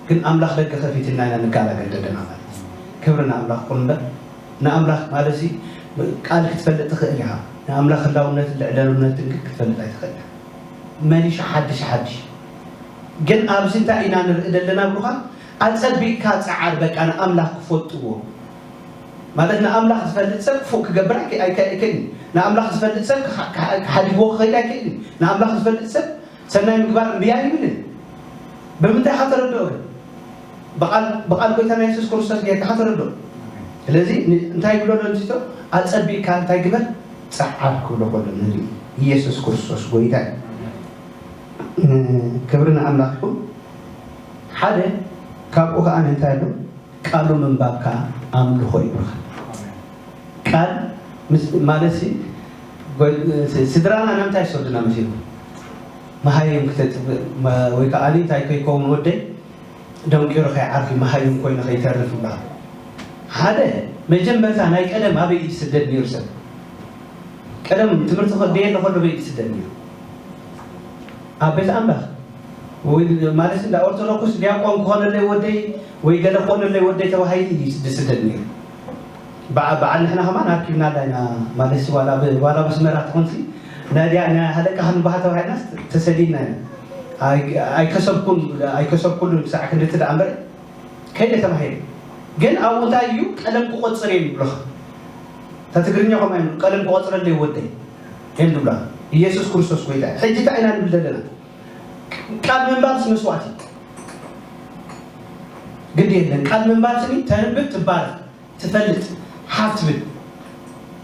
ግን ኣምላኽ ደገ ከፊትና ኢና ንጋላገል ዘለና ማለት እዩ። ክብሪ ንኣምላኽ ይኹን እምበር፣ ንኣምላኽ ማለትሲ ቃል ክትፈልጥ ትኽእል ኢኻ፣ ንኣምላኽ ህላውነትን ልዕላውነትን ግን ክትፈልጥ ኣይትኽእል ኢኻ። መሊሹ ሓድሽ ሓድሽ። ግን ኣብዚ እንታይ ኢና ንርኢ ዘለና ብሩኻ? ኣጸቢቕካ ጸዓር፣ በቃ ንኣምላኽ ክፈልጥዎ። ማለት ንኣምላኽ ዝፈልጥ ሰብ ክፉእ ክገብር ኣይክ-፣ ኣይክ-፣ ኣይክእልን እዩ። ንኣምላኽ ዝፈልጥ ሰብ ክሓ-፣ ክሓ-፣ ክሓድግዎ ክኽእል ኣይክእልን እዩ። ንኣምላኽ ዝፈልጥ ሰብ ሰናይ ምግባር እምቢ ኣይብልን። ብምንታይ ኢኻ ተረድኦ ግን? ብቓል፣ ብቓል ጎይታና የሱስ ክርስቶስ ጌርካ ኢኻ ተረድኦ። ስለዚ ን-፣ እንታይ ይብሎ ኣሎ ንቲቶ? ኣጸቢቕካ እንታይ ግበር? ጸዓር ክብሎ ከሎ ንርኢ። ኢየሱስ ክርስቶስ ጎይታ እዩ። ን-፣ ክብሪ ንኣምላኽ ይኹን። ሓደ ካብኡ ከኣ እንታይ ኣሎ? ቃሉ ምንባብ ከኣ ኣምልኾ እዩ። ቃል ምስ-፣ ማለትሲ፣ ጎ-፣ ስ-፣ ስድራና ንምንታይ ይሰዱና መሲልኩም? መሃይም ክተጥ-፣ መ-፣ ወይ ከኣ እንታይ ከይከውን ወደይ ደንቂሩ ከይዓርፍ መሃይም ኮይኑ ከይተርፍ ይበሃል። ሓደ መጀመርታ ናይ ቀደም ኣበይ እዩ ዝስደድ ነይሩ ሰብ? ቀደም ትምህርቲ ከ-፣ ደየለ ከሎ ኣበይ እዩ ዝስደድ ነይሩ? ኣብ ቤት ኣምላኽ። ወይ ማለት እንዳ ኦርቶዶክስ ዲያቆን ክኾነለይ ወደይ ወይ ገለ ክኾነለይ ወደይ ተባሂሉ እዩ ዝስደድ ነይሩ። በዓ-፣ በዓል ንሕና ከማን ኣርኪብናላ ኢና። ማለትሲ ዋላ ብ-፣ ዋላ ብስመራ ትኾንሲ ናይ ዲያ-፣ ናይ ሃለቃ ክንበሃ ተባሂልናስ ተሰዲድና ኢና። ኣይ-፣ ኣይከሰብኩን፣ ኣይከሰብኩሉን ክሳዕ ክንድቲ ደኣ እምበር ከይደ ተባሂለ። ግን ኣብኡ እንታይ እዩ? ቀለም ክቆጽር እየ ይብሉኻ። እታ ትግርኛ ከምኣ እዩ፣ ቀለም ክቆጽረለይ ወደይ እዮም ዝብሉኻ። ኢየሱስ ክርስቶስ ጎይታ እዩ። ሕጂ እንታይ ኢና ንብል ዘለና? ቃል ምንባብስ መስዋእቲ እዩ። ግድ የለን፣ ቃል ምንባብ ስኒ ተንብብ፣ ትባረኽ፣ ትፈልጥ፣ ሓፍ ትብል።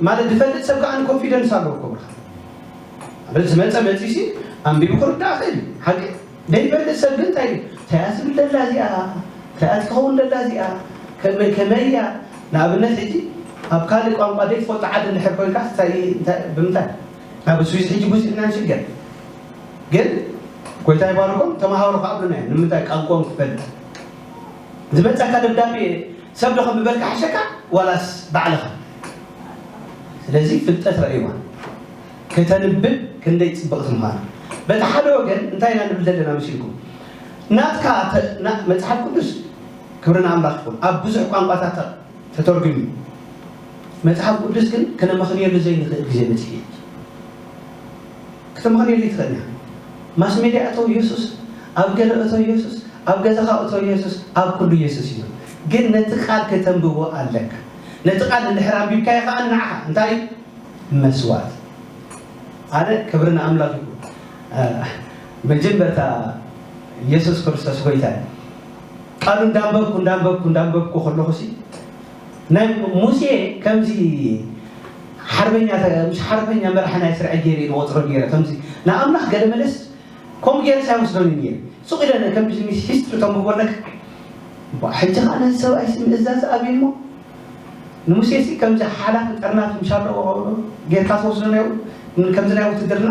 ማለት ዝፈልጥ ሰብ ከኣ ኮንፊደንስ ኣለዎ እኮ ብርሃን። ማለት ዝመጸ መጺሲ ኣንቢቡ ክርዳእ ክእል እዩ። ሓቂ ዘይፈልጥ ሰብ ግን እንታይ እዩ? እንታይ እያ ትብል ደላ እዚኣ? እንታይ እያ ትኸውን ደላ እዚኣ? ከመይ፣ ከመይ እያ? ንኣብነት ሕጂ ኣብ ካልእ ቋንቋ ዘይትፈልጦ ዓዲ እንድሕር ኮይንካ እንታይ፣ እንታይ፣ ብምንታይ? ኣብ ስዊዝ ሕጂ ብዙሕ ኢና ንሽገር። ግን ጎይታ ይባርኮም፣ ተማሃሩ ከኣ ብሉና እዮም። ንምንታይ? ቋንቋኦም ክፈልጥ። ዝመጸካ ደብዳቤ ሰብ ዶ ከንብበልካ ሓሸካ ዋላስ ባዕልኻ? ስለዚ ፍልጠት ረእይዋ። ከተንብብ ክንደይ ጽብቕቲ ምዃና። በቲ ሓደ ወገን እንታይ ኢና ንብል ዘለና መሲልኩም? ናትካ ተ-፣ ና-፣ መጽሓፍ ቅዱስ፣ ክብሪ ንኣምላኽ ይኹን፣ ኣብ ብዙሕ ቋንቋታት ተተርጒሙ። መጽሓፍ ቅዱስ ግን ከነመኽንየሉ ዘይንኽእል ግዜ መጺኡ እዩ። ክተመኽንየሉ ኣይትኽእልን ኢኻ። ማስ ሜድያ እቶ የሱስ፣ ኣብ ገለ እቶ የሱስ፣ ኣብ ገዛኻ እቶ የሱስ፣ ኣብ ኩሉ የሱስ እዩ። ግን ነቲ ቃል ከተንብቦ ኣለካ። ነቲ ቃል እንድሕር ኣንቢብካዮ ከኣ ንዓኻ እንታይ እዩ? መስዋእቲ። ኣነ ክብሪ ንኣምላኽ ይኹን። እ፣ መጀመርታ የሱስ ክርስቶስ ጎይታ እዩ። ቃሉ እንዳንበብኩ፣ እንዳንበብኩ፣ እንዳንበብኩ ከለኹሲ ናይ ሙሴ ከምዚ ሓርበኛ ተ-፣ ምስ ሓርበኛ መራሒ ናይ ስርዐይ ገይረ እየ ዝቖጽሮ ነይረ። ከምዚ ንኣምላኽ ገለ መለስ ከምኡ ገይረ ሳይወስዶኒ ነይረ። ሱቕ ኢለ ከምዚ ምስ ሂስትሪ ተንብቦ ኣለካ። እባ ሕጂ ኸኣ ነዚ ሰብኣይሲ ምእዛዝ ኣብዩ እሞ፣ ንሙሴሲ ከምዚ ሓላፊ ጠርናፊ ምሽ ኣለዎ ጌርካ ትወስዶ ናይ፣ ከምዚ ናይ ውትድርና?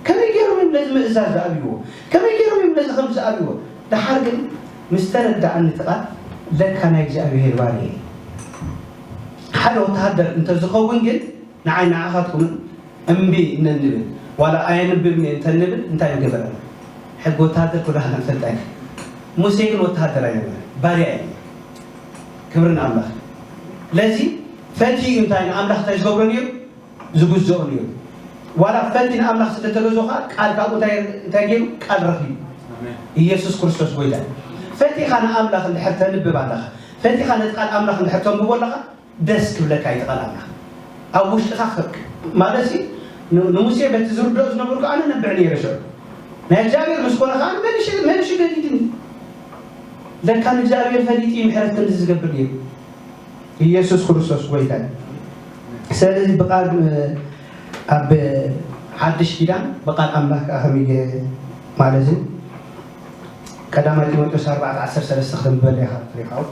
ከመይ ገይሮም እዮም ነዚ ምእዛዝ ዝኣብይዎ? ከመይ ገይሮም እዮም ነዚ ከምዚ ዝኣብይዎ? ደሓር ግን ምስ ተረድኣኒ እቲ ቃል፣ ለካ ናይ እግዚኣብሄር ባርያ እየ። ሓደ ወተሃደር እንተዝኸውን ግን ንዓይ ንዓኻትኩምን እምቢ እነንብል ዋላ ኣየንብብን እየ እንተንብል እንታይ ምገበረና? ሕጊ ወተሃደር ኩላህና ንፈልጣ ኢና። ሙሴ ግን ወተሃደር ኣይነበረ፣ ባርያ እዩ። ክብሪ ንኣምላኽ። ለዚ ፈትዩ እንታይ ንኣምላኽ እንታይ ዝገብሮ ነይሩ? ዝግዝኦ ነይሩ። ዋላ ፈቲ ንኣምላኽ ስለ ተገዝኦ ኸዓ ቃል ካብኡ እንታይ እንታይ ገይሩ? ቃል ረኺቡ። ኣሜን። ኢየሱስ ክርስቶስ ጎይታ እዩ። ፈቲኻ ንኣምላኽ እንድሕር ተንብብ ኣለኻ፣ ፈቲኻ ነቲ ቃል ኣምላኽ እንድሕር ተንብቦ ኣለኻ፣ ደስ ክብለካ እዩ እቲ ቃል ኣምላኽ። ኣብ ውሽጥኻ ኸ-፣ ማለት ሲ፣ ን-፣ ንሙሴ በቲ ዝርድኦ ዝነበርኩ ኣነ ነብዕ ነይረ ሽዑ። ናይ እግዚኣብሔር ምስ ኮነ ኸዓ መልሽ-፣ መልሽ ገዲድኒ። ለካ ንእግዚኣብሔር ፈሊጡ እዩ ምሕረት ከምዚ ዝገብር ነይሩ። ኢየሱስ ክርስቶስ ጎይታ እዩ። ስለዚ ብቃል ኣብ ሓድሽ ኪዳን ብቃል ኣምላኽ ከኣ ከመይ ገ-፣ ማለት እዩ። ቀዳማይ ጢሞቴዎስ ኣርባዕተ ዓሰርተ ሰለስተ ክተንብበለይ ኢኻ ትሪኻው።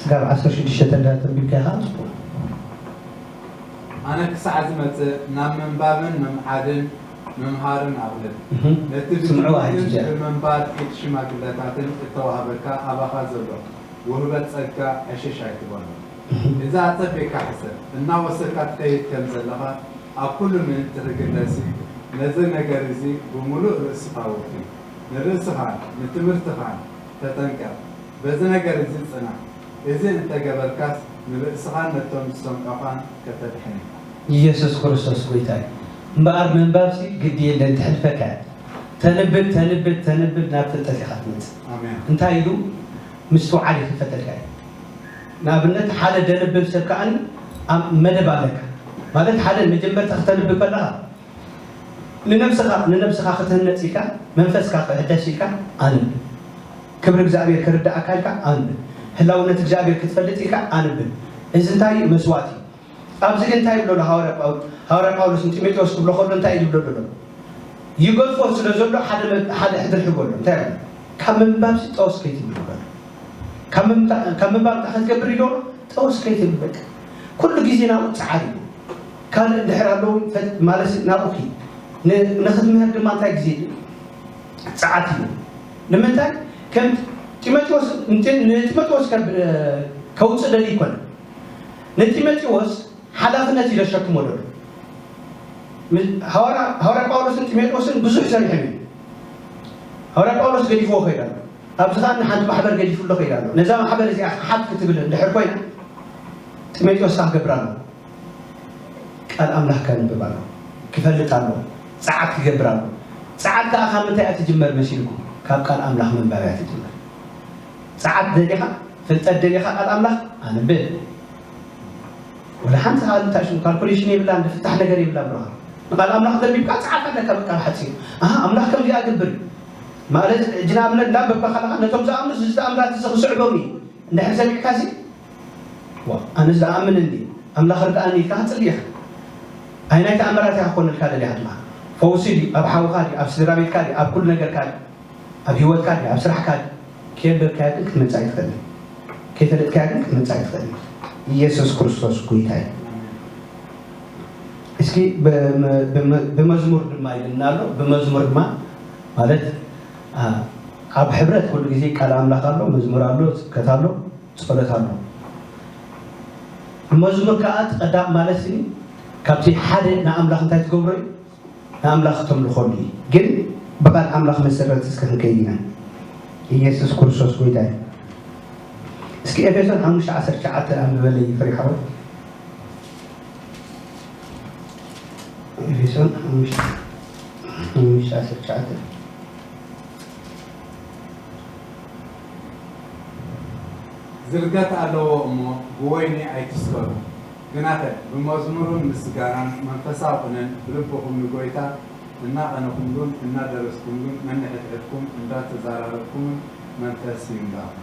ስጋብ ዓሰርተ ሽዱሽተ ተንዳ ተንቢብካ ኢኻ ጽቡቕ። ኣነ ክሳዕ ዝመጽእ ናብ ምንባብን ምምዓድን ምምሃርን ኣቕልል። እህ። ነቲ ስምዕዋ ብትምህርትን ሕጂ እዚኣ። ብምንባር ኢድ ሽማግለታትን እተዋህበካ ኣባኻ ዘሎ ውህበት ጸጋ ዕሽሽ ኣይትበሎ። እህ። እዚ ኣጸቢቕካ ሕሰብ። እናወሰድካ ትኸይድ ከም ዘለኻ ኣብ ኩሉ ምእንቲ ክግለጽ እዩ። ነዚ ነገር እዚ ብምሉእ ርእስኻ ወፊ። ንርእስኻን ንትምህርትኻን ተጠንቀቕ። በዚ ነገር እዚ ጽናዕ። እዚ እንተ ገበርካስ ንርእስኻን ነቶም ዝሰምዑኻን ከተድሕን ኢኻ። ኢየሱስ ክርስቶስ ጐይታ እዩ። እምበኣር ምንባብሲ ግዲ የለን፣ ትሕልፈካ እያ። ተንብብ፣ ተንብብ፣ ተንብብ ናብ ፍልጠት ኢኻ ትመጽእ። ኣሜን። እንታይ ኢሉ? ምስትውዓል ይኽፈተልካ እዩ። ንኣብነት ሓደ ደንብብ ሰብ ከኣኒ ኣብ መደብ ኣለካ። ማለት ሓደ መጀመርታ ክተንብብ ከለኻ ንነብስኻ፣ ንነብስኻ ክትህነጽ ኢልካ፣ መንፈስካ ክሕደስ ኢልካ ኣንብብ። ክብሪ እግዚኣብሔር ክርድኣካ ኢልካ ኣንብብ። ህላውነት እግዚኣብሔር ክትፈልጥ ኢልካ ኣንብብ። እዚ እንታይ እዩ? መስዋእቲ እዩ። ኣብዚ ግን እንታይ ይብሎ ኣሎ ሃዋርያ ጳውሎስ? ሃዋርያ ጳውሎስ ንጢሞቴዎስ ክብሎ ከሎ እንታይ እዩ ዝብሎ ዘሎ? ይገድፎ ስለ ዘሎ ሓደ መ-፣ ሓደ ሕድሪ ሒጎ ኣሎ። እንታይ ይብሎ? ካብ ምንባብሲ ጠወስ ከይትብል ይብሎ ኣሎ። ካብ ምምታ-፣ ካብ ምንባብ እንታይ ክትገብር ኢልዎ? ጠወስ ከይትብል በቃ። ኩሉ ግዜ ናብኡ ጸዓር እዩ። ካልእ እንድሕር ኣለዉ ፈት-፣ ማለት ናብኡ ኪድ። ን-፣ ንኽትምህር ድማ እንታይ ግዜ ጸዓት እዩ። ንምንታይ? ከም ጢሞቴዎስ፣ ንጢ-፣ ንጢሞቴዎስ ከብ-፣ ከውጽእ ደልዩ ኣይኮነን። ንጢሞቴዎስ ሓላፍነት እዩ ዘሸክሞ ዘሎ። ም-፣ ሃዋርያ፣ ሃዋርያ ጳውሎስን ጢሞቴዎስን ብዙሕ ሰሪሖም እዮም። ሃዋርያ ጳውሎስ ገዲፍዎ ከይዱ ኣሎ። ኣብዚ ኸኣ ንሓንቲ ማሕበር ገዲፉ ኣሎ ከይዱ ኣሎ። ነዛ ማሕበር እዚኣ ክሓት ክትብል እንድሕር ኮይና፣ ጢሞቴዎስ ከኣ ክገብር ኣሎ። ቃል ኣምላኽ ከንብብ ኣሎ። ክፈልጥ ኣሎ። ጸዓት ክገብር ኣሎ። ጸዓት ከኣ ካብ ምንታይ እያ ትጅመር መሲልኩም? ካብ ቃል ኣምላኽ ምንባብ እያ ትጅመር። ጸዓት ደሊኻ፣ ፍልጠት ደሊኻ ቃል ኣምላኽ ኣንብብ። ወላ ሓንቲ ካልእ እንታይ ሽሙ ካልኩሌሽን የብላን፣ ዝፍታሕ ነገር የብላን ብሩኻ። ንቃል ኣምላኽ ተንቢብካ ጸዓት ኣለካ በቃ ብሓጺሩ። ኣሃ፣ ኣምላኽ ከምዚኣ እገብር እዩ። ማለት ሕጂ ንኣብነት እንዳንበብካ ከለኻ ነቶም ዝኣምኑስ እዚ ተኣምራት እዚ ክስዕቦም እዩ። እንድሕር ሰሚዕካሲ፣ ዋ፣ ኣነስ ዝኣምን እንዲ ኣምላኽ ርድኣኒ ኢልካ ክትጽሊ ኢኻ። ኣይ ናይ ተኣምራት ኢኻ ክኾነልካ ደሊኻ ድማ። ፈውሲ ድዩ? ኣብ ሓውኻ ድዩ? ኣብ ስድራ ቤትካ ድዩ? ኣብ ኩሉ ነገርካ ድዩ? ኣብ ህይወትካ ድዩ? ኣብ ስራሕካ ድዩ? ከየንበብካያ ግን ክትመጽእ ኣይትኽእልን። ከይፈለጥካያ ግን ክትመጽእ ኣይትኽእልን። ኢየሱስ ክርስቶስ ጎይታ እዩ። እስኪ ብመ-፣ ብመ-፣ ብመዝሙር ድማ ኢልና ኣሎ። ብመዝሙር ድማ ማለት፣ አ፣ ኣብ ሕብረት ኩሉ ግዜ ቃል ኣምላኽ ኣሎ፣ መዝሙር ኣሎ፣ ስብከት ኣሎ፣ ጸሎት ኣሎ። መዝሙር ከኣ ቀዳም ማለት እዩ ካብቲ ሓደ ንኣምላኽ እንታይ ትገብሮ እዩ? ንኣምላኽ ተምልኾሉ እዩ። ግን ብቓል ኣምላኽ መሰረት እስከ ክንከይድ ኢና። ኢየሱስ ክርስቶስ ጎይታ እዩ። እስኪ ኤፌሶን ሓሙሽተ ዓሰርተ ትሽዓተ ኣንብበለይ ፍሬ ሓወይ። ኤፌሶን ሓሙሽተ፣ ሓሙሽተ ዓሰርተ ትሽዓተ። ዝርገት ኣለዎ እሞ ብወይኒ ኣይትስከሩ፣ ግናኸ ብመዝሙርን ምስጋናን መንፈሳዊ ቅኔን ብልብኹም ንጎይታ እናቐነኹምሉን እናደረስኩምሉን ነንሕድሕድኩም እንዳተዛራረብኩምን መንፈስ ይምላኹም።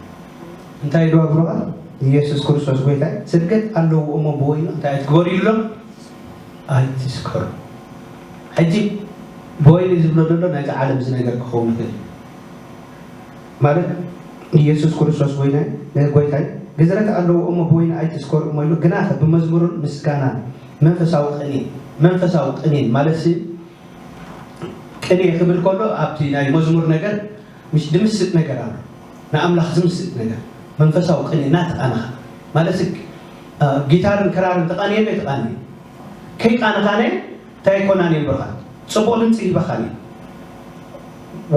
እንታይ ኢሉ ኣብርሃ? ኢየሱስ ክርስቶስ ጎይታ እዩ። ዝርገት ኣለዎ እሞ ብወይኒ እንታይ ኣይትግበሩ ኢሎም? ኣይትስከሩ። ሕጂ ብወይኒ ዝብሎ ዘሎ ናይዚ ዓለም እዚ ነገር ክኸውን ይኽእል እዩ። ማለት ኢየሱስ ክርስቶስ ጎይና-፣ ጎይታይ ግዝረት ኣለዎ እሞ ብወይኒ ኣይትስከሩ እሞ ኢሉ፣ ግናኸ ብመዝሙርን ምስጋናን መንፈሳዊ ቅኔ፣ መንፈሳዊ ቅኔን ማለት ሲ ቅኔ ክብል ከሎ ኣብቲ ናይ መዝሙር ነገር ምስ ድምስጥ ነገር ኣሎ። ንኣምላኽ ዝምስጥ ነገር፣ መንፈሳዊ ቅኔ እናተቓነኻ፣ ማለት እ፣ ጊታርን ክራርን ተቓንየ ዶ ኣይተቓንየ? ከይቃነኻነ እንታይ ኣይኮናን እየን ብሩኻት። ጽቡቕ ድምጺ ይህበኻን እዩ።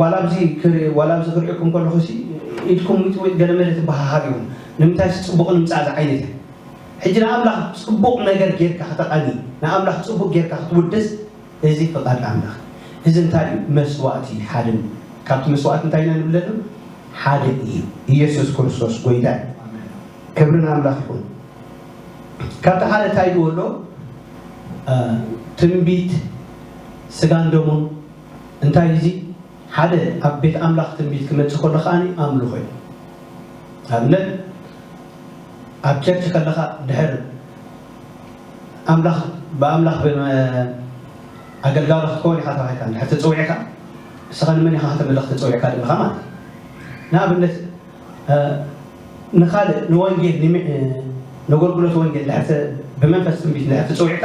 ዋላ ኣብዚ ክር-፣ ዋላ ኣብዚ ክርእየኩም ከለኹ ሲ ኢድኩም ዊጥ ዊጥ ገለ መለ ትበሃሃር ይኹን። ንምንታይ ሲ ጽቡቕ ንምጻእ ዝዓይነት እየ። ሕጂ ንኣምላኽ ጽቡቕ ነገር ጌርካ ከተቓኒ፣ ንኣምላኽ ጽቡቕ ጌርካ ክትውድስ፣ እዚ ፍቓድ ኣምላኽ። እዚ እንታይ እዩ? መስዋእቲ ሓደ እዩ። ካብቲ መስዋእቲ እንታይ ኢና ንብለሉ? ሓደ እዩ። ኢየሱስ ክርስቶስ ጎይታ እዩ። ክብሪ ንኣምላኽ ይኹን። ካብቲ ሓደ እንታይ ይብሎ ኣሎ? እ፣ ትንቢት ስጋን ደሙን እንታይ እዚ? ሓደ ኣብ ቤት ኣምላኽ ትንቢት ክመጽእ ከሎ ከኣ ኣምልኾ እዩ። ኣብነት ኣብ ቸርች ከለኻ ድሕር ኣምላኽ፣ ብኣምላኽ ብመ-፣ ኣገልጋሊ ክትከውን ኢኻ ተባሂልካ እንድሕር ተጸዊዕካ፣ ንስኻ ንመን ኢኻ ከተምልኽ ተጸዊዕካ ዘለኻ ማለት እዩ። ንኣብነት፣ እ፣ ንኻልእ ንወንጌል፣ ንሚ-፣ እ፣ ነገልግሎት ወንጌል እንድሕር ተ-፣ ብመንፈስ ትንቢት እንድሕር ተጸዊዕካ፣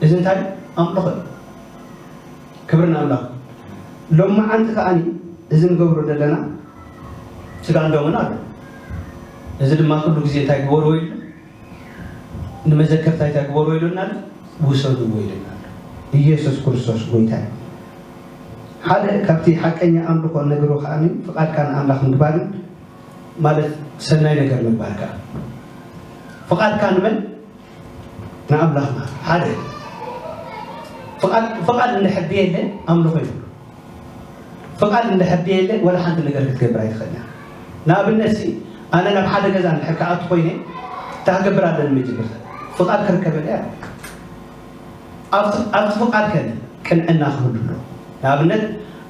እዚ እንታይ እዩ? ኣምልኾ እዩ። ክብሪ ንኣምላኽ። ሎማዓንቲ ከኣኒ እዚ ንገብሮ ዘለና ስጋን ደሙን ኣሎ። እዚ ድማ ኩሉ ግዜ እንታይ ግበርዎ ኢሉ፣ ንመዘከርታይ እንታይ ግበርዎ ኢሉና ኣሎ? ውሰድዎ ኢሉና ኣሎ። ኢየሱስ ክርስቶስ ጎይታ እዩ። ሓደ ካብቲ ሓቀኛ ኣምልኾ ንነግሮ ከኣኒ ፍቓድካ ንኣምላኽ ምግባርን ማለት ሰናይ ነገር ምግባርካ። ፍቓድካ ንመን? ንኣምላኽና ሓደ። ፍቓድ፣ ፍቓድ እንድሕር ደየለ ኣምልኾ የብሉ። ፍቓድ እንድሕር ደየለ ወላ ሓንቲ ነገር ክትገብር ኣይትኽእልን። ንኣብነት ሲ፣ ኣነ ናብ ሓደ ገዛ እንድሕር ክኣቱ ኮይነ፣ እንታይ ክገብር ኣለኒ መጀመርታ? ፍቓድ ክርከበለይ ኣለኒ። ኣብቲ፣ ኣብቲ ፍቓድ ከ ቅንዕና ክህሉ ኣሎ። ንኣብነት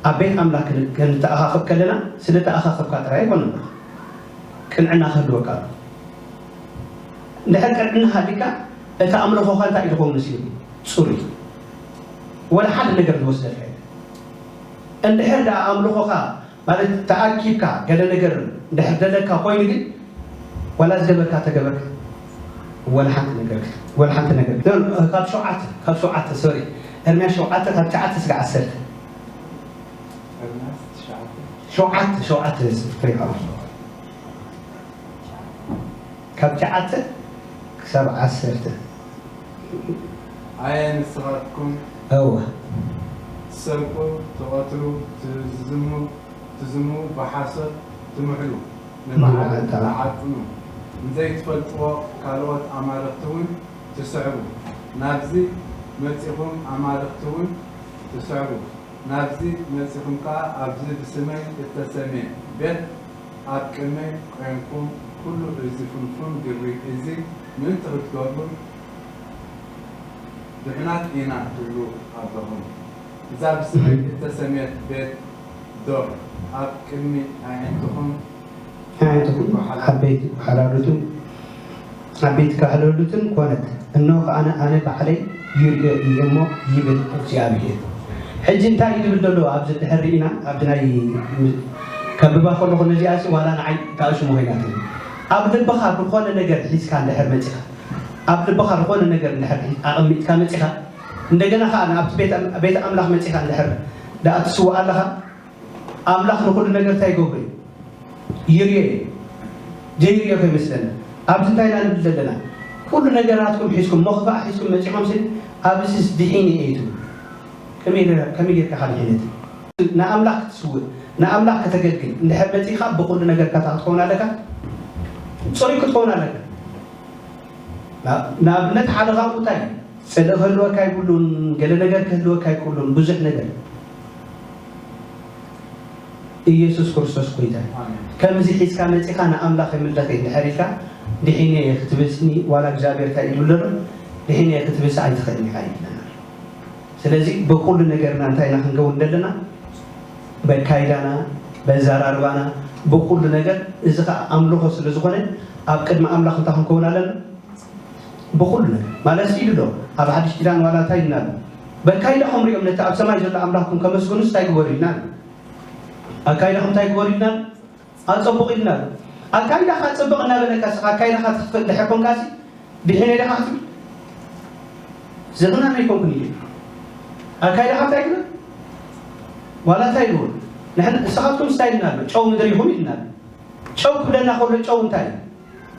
ኣብ ቤት ኣምላኽ ክን-፣ ክንተኣኻኸብ ከለና፣ ስለ ተኣኻኸብካ ጥራይ ኣይኮነን። ቅንዕና ክህልወካ ኣሎ። እንድሕር ቅንዕና ሃሊካ፣ እቲ ኣምልኾኻ እንታይ እዩ ዝኸውን መሲሉ? ጽሩይ። ወላ ሓደ ነገር ዝወስደልካ የለን። እንድሕር ደኣ ኣምልኾኻ፣ ማለት ተኣኪብካ ገለ ነገር እንድሕር ደለካ ኮይኑ ግን፣ ዋላ ዝገበርካ ተገበርካ፣ ወላ ሓንቲ ነገር፣ ወላ ሓንቲ ነገር። ካብ ሸውዓተ፣ ካብ ሸውዓተ፣ ሶሪ፣ ኤርምያስ ሸውዓተ፣ ካብ ትሽዓተ ስጋዕ ዓሰርተ። ኤርምያስ ትሽዓተ። ሸውዓተ፣ ሸውዓተ ፍሬ ካብ፣ ካብ ትሽዓተ ክሳብ ዓሰርተ። ኣየ ንስኻትኩም እወ። ትሰርቁ፣ ትቐትሉ፣ ትዝሙ፣ ትዝሙ፣ ብሓሶት ትምሕሉ፣ ንበዓል ንበዓል ትዓ-፣ ትዓጥኑ፣ ንዘይትፈልጥዎ ካልኦት ኣማልኽቲ እውን ትስዕቡ፣ ናብዚ መጺኹም ኣማልኽቲ እውን ትስዕቡ፣ ናብዚ መጺኹም ከኣ ኣብዚ ብስመይ እተሰምየ ቤት ኣብ ቅድመይ ቈይምኩም ኩሉ እዚ ፍንፉን ግብሪ እዚ ምእንቲ ክትገብሩን ድሑናት ኢና ትብሉ ኣለኹም። እዛ ብስመይ እተሰምየት ቤት ዶ ኣብ ቅድሚ ኣዒንትኹም ኣዒንትኹም ዓበይቲ ክሓላሉትን ዓበይቲ ክሕለሉትን ኮነት፣ እነሆ ከኣ ኣነ ባዕለይ ይርእዮ እየ እሞ ይብል እግዚኣብሄር። ሕጂ እንታይ እዩ ዝብል ዘሎ ኣብዚ ድሕር ርኢና፣ ኣብቲ ናይ ከብባ ከለኹ ነዚኣሲ ዋላ ንዓይ እታ ሽሙ ኮይናትኒ። ኣብ ልብኻ ዝኾነ ነገር ሒዝካ እንድሕር መጺኻ፣ ኣብ ልብኻ ዝኾነ ነገር እንድሕር ሒ-፣ ኣቐሚጥካ መጺኻ፣ እንደገና ከኣ ናብቲ ቤት ኣም-፣ ቤት ኣምላኽ መጺኻ እንድሕር ደኣ ትስዋእ ኣለኻ፣ ኣምላኽ ንኹሉ ነገር እንታይ ይገብሮ እዩ? ይርእዮ እዩ። ዘይርእዮ ከይመስለና። ኣብዚ እንታይ ኢና ንብል ዘለና? ኩሉ ነገራትኩም ሒዝኩም፣ ሞኽፋእ ሒዝኩም መጺኹም ሲ፣ ኣብዚስ ድሒነ እየ ትብሉ። ከመይ ጌር-፣ ከመይ ጌርካ ኢኻ ድሒነ ትብል? ንኣምላኽ ክትስውእ፣ ንኣምላኽ ከተገልግል እንድሕር መጺኻ ብኹሉ ነገርካ እንታይ ክትኸውን ኣለካ? ጽሩይ ክትኸውን ኣለካ። ና-፣ ንኣብነት ሓደ ካብኡ እንታይ እዩ? ጽልኢ ክህልወካ ኣይብሉን፣ ገለ ነገር ክህልወካ ኣይክእሉን፣ ብዙሕ ነገር። ኢየሱስ ክርስቶስ ጎይታ እዩ። ኣሜን። ከምዚ ሒዝካ መጺኻ ንኣምላኽ የምልኽ እየ እንድሕር ኢልካ፣ ድሒነ እየ ክትብል ስኒ፣ ዋላ እግዚኣብሔር እንታይ እዩ ዝብል ዘሎ? ድሒነ እየ ክትብል ሲ ኣይትኽእልን ኢኻ ይብለና። ስለዚ ብኹሉ ነገርና እንታይ ኢና ክንከውን ዘለና? በካይዳና፣ በዘራርባና፣ ብኹሉ ነገር፣ እዚ ኸኣ ኣምልኾ ስለ ዝኾነ፣ ኣብ ቅድሚ ኣምላኽ እንታይ ክንከውን ኣለና? ብኹሉ ነገር። ማለት ኢሉ ኣሎ፣ ኣብ ሓድሽ ኪዳን ዋላ እንታይ ኢልና ኣሎ? በካይዳኹም ሪኦም ነቲ ኣብ ሰማይ ዘሎ ኣምላኽኩም ከመስግኑስ እንታይ ግበሩ ኢልና ኣሎ? ኣካይዳኹም እንታይ ግበሩ ኢልና ኣሎ? ኣጸብቑ ኢልና ኣሎ። ኣካይዳኻ ጽብቕ እናበለካ፣ ንስኻ ኣካይዳኻ ትኽፍእ እንድሕር ኮንካሲ፣ ድሒነ ዲኻ ክትብል? ዝኽናን ኣይኮንኩን ኢለ። ኣካይዳኻ እንታይ ግበር? ዋላ እንታይ ግበር? ንሕና፣ ንስኻትኩም እንታይ ኢልና ኣሎ? ጨው ምድሪ ኢኹም ኢልና ኣሎ። ጨው ክብለና ከሎ ጨው እንታይ እዩ?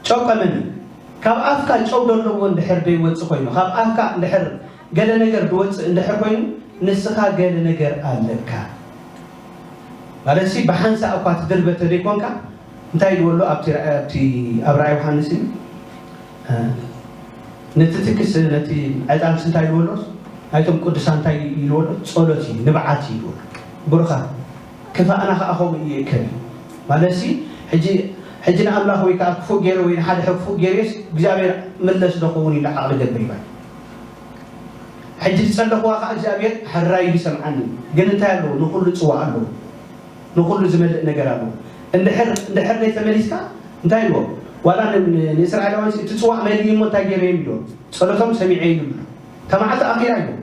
ጨው ቀመም እዩ። ካብ ኣፍካ ጨው ዘለዎ እንድሕር ደይወፅእ ኮይኑ፣ ካብ ኣፍካ እንድሕር ገለ ነገር ድወፅእ እንድሕር ኮይኑ፣ ንስኻ ገለ ነገር ኣለካ ማለት ሲ። ብሓንሳእ እኳ ትድርበ ተደይኮንካ እንታይ ኢልዎ ኣሎ ኣብቲ ራ- ኣብቲ ኣብ ራእይ ዮሃንስ እዩ? ነቲ ትክስ ነቲ ዕጣንስ እንታይ ኢልዎ ኣሎ? ናይቶም ቅዱሳን እንታይ ኢልዎ ኣሎ? ጸሎት እዩ፣ ንብዓት እዩ ኢልዎ ኣሎ። ብሩኻት ክፋእና ከኣ ከምኡ እዩ ይእከብ እዩ። ማለትሲ ሕጂ ሕጂ ንኣምላኽ ወይ ከኣ ክፉእ ገይረ ወይ ንሓደ ክፉእ ገይረስ እግዚኣብሔር ምለስ ዶ ክኸውን ኢሉ ዓቕሊ ገብር ይባል። ሕጂ ዝጸለኽዋ ከኣ እግዚኣብሔር ሕራይ ኢሉ ይሰምዓኒ። ግን እንታይ ኣለዎ? ንኹሉ ጽዋእ ኣለዎ። ንኹሉ ዝመልእ ነገር ኣለዎ። እንድሕር እንድሕር ዘይተመሊስካ እንታይ ኢልዎ? ዋላ ን- ን- ንእስራኤላውያን እቲ ጽዋእ መሊኡ እሞ እንታይ ገይረ እዮም ኢልዎ? ጸሎቶም ሰሚዐ ኢሉ ኣሎ። እታ መዓልቲ ኣኺራ ኢልዎ።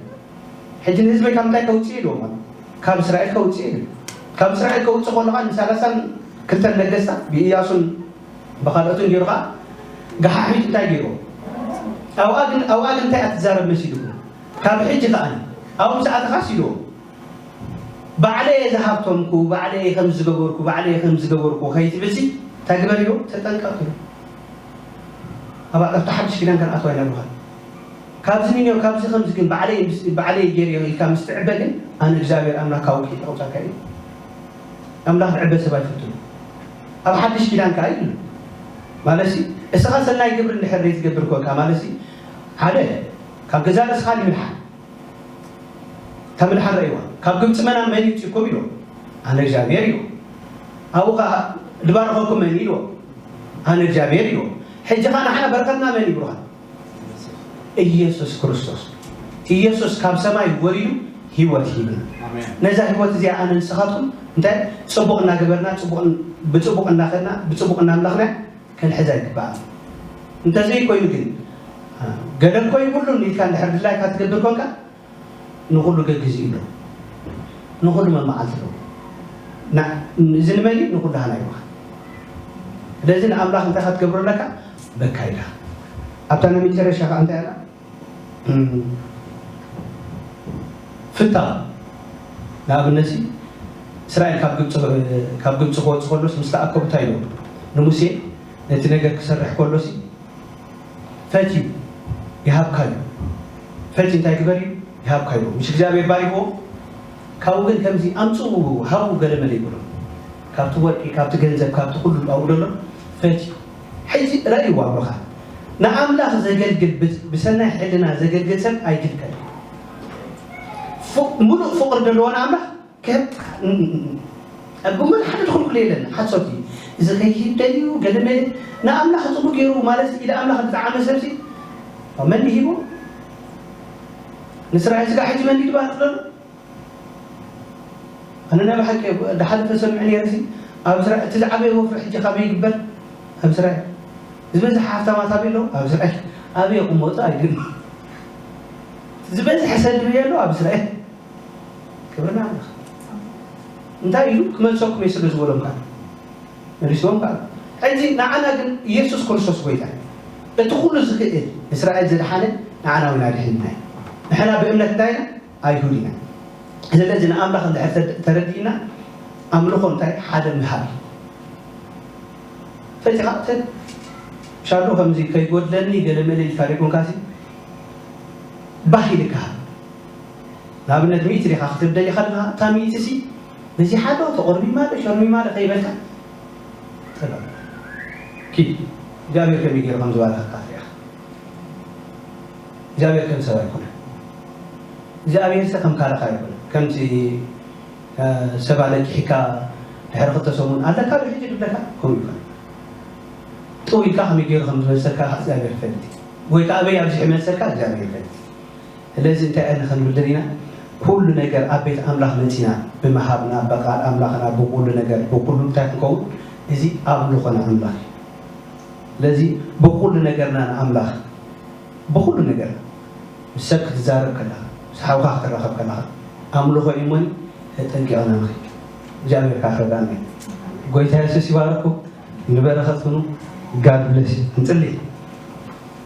ሕጂ ንህዝበይ ካብ ምንታይ ከውፅእ ኢልዎ ማለት ካብ እስራኤል ከውፅእ ኢሉ። ካብ እስራኤል ከውፅእ ከሎ ከዓ ንሳላሳን ክልተን ነገስታት ብኢያሱን ብካልኦትን ገይሩ ከዓ ገሓሒት እንታይ ገይርዎ? ኣብኣ ግን ኣብኣ ግን እንታይ ኣትዛረብ መሲልኩም? ካብ ሕጂ ከዓ ኣብኡ ምስ ኣተኻስ ኢልዎ ባዕለየ ዝሃብቶምኩ፣ ባዕለየ ከም ዝገበርኩ፣ ባዕለየ ከም ዝገበርኩ ከይትብልሲ እንታይ ግበር ኢልዎ? ተጠንቀቕ ኢልዎ። ኣብ ኣብቲ ሓድሽ ኪዳን ከነኣትዋ ኢና ብርሃን። ካብዚ ሚንዮ ካብዚ ከምዚ ግን ባዕለይ ባዕለይ ገይር ኢልካ ምስ ትዕበ ግን ኣነ እግዚኣብሔር ኣምላኽ ካብ ውድቀት ኣውጻካ እዩ። ኣምላኽ ዝዕበ ሰብ ኣይፈቱን። ኣብ ሓድሽ ኪዳን ከኣ እዩ ማለትሲ እስኻ ሰናይ ግብሪ እንድሕር ዘይትገብር ኮንካ ማለትሲ ሓደ ካብ ገዛ ርእስኻ ንምድሓን እታ ምድሓን ረእይዋ ካብ ግብፂ መና መን ይውፅእኩም ኢልዎ ኣነ እግዚኣብሔር ኢልዎ ኣብኡ ከዓ ድባረኸኩም መን ኢልዎ ኣነ እግዚኣብሔር ኢልዎ ሕጂ ከዓ ንሓና በረኸትና መን ይብሩኻ ኢየሱስ ክርስቶስ ኢየሱስ ካብ ሰማይ ወሪዱ ህይወት ሂብና ነዛ ህይወት እዚኣ ኣነ ንስኻትኩም እንታይ ፅቡቕ እናገበርና ብፅቡቕ እናኸድና ብፅቡቕ እናምላኽና ክንሕዛ ይግባእ እንተዘይኮይኑ ግን ገለ እኮ ይብሉን ኢልካ እንድሕር ድላይካ ትገብር ኮንካ ንኹሉ ገግዝ እዩ ንኹሉ መመዓልቲ ኣለዎ እዚ ንመን እዩ ንኹሉ ሃና ይበሃል ስለዚ ንኣምላኽ እንታይ ክትገብሮ ኣለካ በካ ኢልካ ኣብታ ናይ መጨረሻ ከዓ እንታይ ኣላ ፍታ ንኣብነት እስራኤል ካብ ግብፂ ክወፅ ከሎስ ምስ ተኣከቡ እንታይ ኢሎም ንሙሴ ነቲ ነገር ክሰርሕ ከሎሲ ፈትዩ ይሃብካ እዩ ፈትዩ እንታይ ግበር እዩ ይሃብካ እዩ ምሽ እግዚኣብሔር ባሪክዎ ካብኡ ግን ከምዚ ኣምፅኡ ሃቡ ገለ መለ ይብሎ ካብቲ ወርቂ ካብቲ ገንዘብ ካብቲ ኩሉ ኣብኡ ደሎ ፈትዩ ሕጂ ረእይዋ ብኻ ንኣምላኽ ዘገልግል ብሰናይ ሕልና ዘገልግል ሰብ ኣይግልከል ሙሉእ ፍቕሪ ዘለዎ ንኣምላኽ ከም ብሙሉ ሓደ ድኹልኩል የለን ሓሶት እዩ እዚ ከይሂብ ደልዩ ገለመለ ንኣምላኽ ፅቡቅ ገይሩ ማለት ኢለ ኣምላኽ ዝጠዓመ ሰብሲ መን ሂቡ ንስራሕ ስጋ ሕጂ መን ይባርክ ዘሎ ኣነ ናይ ብሓቂ ድሓልፈ ሰምዕ ነይረ ሲ ኣብ እስራኤል እቲ ዝዓበየ ወፍሪ ሕጂ ካበይ ይግበር ኣብ እስራኤል ዝበዝሕ ሃፍታማት ኣበይ ኣለዉ ኣብ እስራኤል ኣበይ ክመፁ ኣይግን ዝበዝሕ ሰብ ድበየ ኣለዉ ኣብ እስራኤል ክብርና ኣምላኽ እንታይ ኢሉ ክመልሰኩም እየ ስለ ዝበሎም ከዓ መሊስዎም ከዓ ሕጂ ንዓና ግን ኢየሱስ ክርስቶስ ጎይታ እዩ እቲ ኩሉ ዝኽእል እስራኤል ዝደሓነ ንዓና እውን ኣድሒንና እዩ ንሕና ብእምነት እንታይ ኢና ኣይሁድ ኢና ስለዚ ንኣምላኽ እንድሕር ተረዲእና ኣምልኾ እንታይ ሓደ ምሃብ እዩ ፈቲኻ ሻዶ ከምዚ ከይጎድለኒ ገለ መለ ኢልካ ደይኮንካሲ ባህ ኢልካ ንኣብነት ሚእቲ ዲኻ ክትብል ደሊኻ ኣለኻ እታ ሚእቲ ሲ በዚሓ ዶ ተቆርቢማ ዶ ሸርሚማ ዶ ከይበልካ ጥበብ ኪድ እግዚኣብሔር ከመይ ገይሩ ከም ዝባረኸካ ትሪኢኻ እግዚኣብሔር ከም ሰብ ኣይኮነ እግዚኣብሔር ሰ ከም ካለኻ ኣይኮነ ከምቲ ሰብ ኣለቂሕካ ድሕሪ ክልተ ሰሙን ኣለካ ዶ ሕጂ ድብለካ ከምኡ ይኮነ ጥው ኢልካ ከመይ ገይሩ ከም ዝመልሰካ እግዚኣብሔር ይፈልጥ ወይ ከዓ ኣበይ ኣብዚሑ ይመልሰካ እግዚኣብሔር ይፈልጥ ስለዚ እንታይ ኣነ ክንብል ደሊና ኩሉ ነገር ኣብ ቤት ኣምላኽ መጺና ብምሃብና በቃል ኣምላኽና ብኩሉ ነገር ብኩሉ እንታይ ክንከውን እዚ ኣምልኾ ንኣምላኽ እዩ ስለዚ ብኩሉ ነገርና ንኣምላኽ ብኩሉ ነገር ምስ ሰብ ክትዛረብ ከለኻ ምስ ሓውካ ክትራኸብ ከለኻ ኣምልኾ እዩ እሞኒ ተጠንቂቕና ንኽእል እግዚኣብሔር ካክረዳና እዩ ጎይታ የሱስ ይባረኩም ንበረኸት ኩኑ ጋድ ብለስ ንጽሊ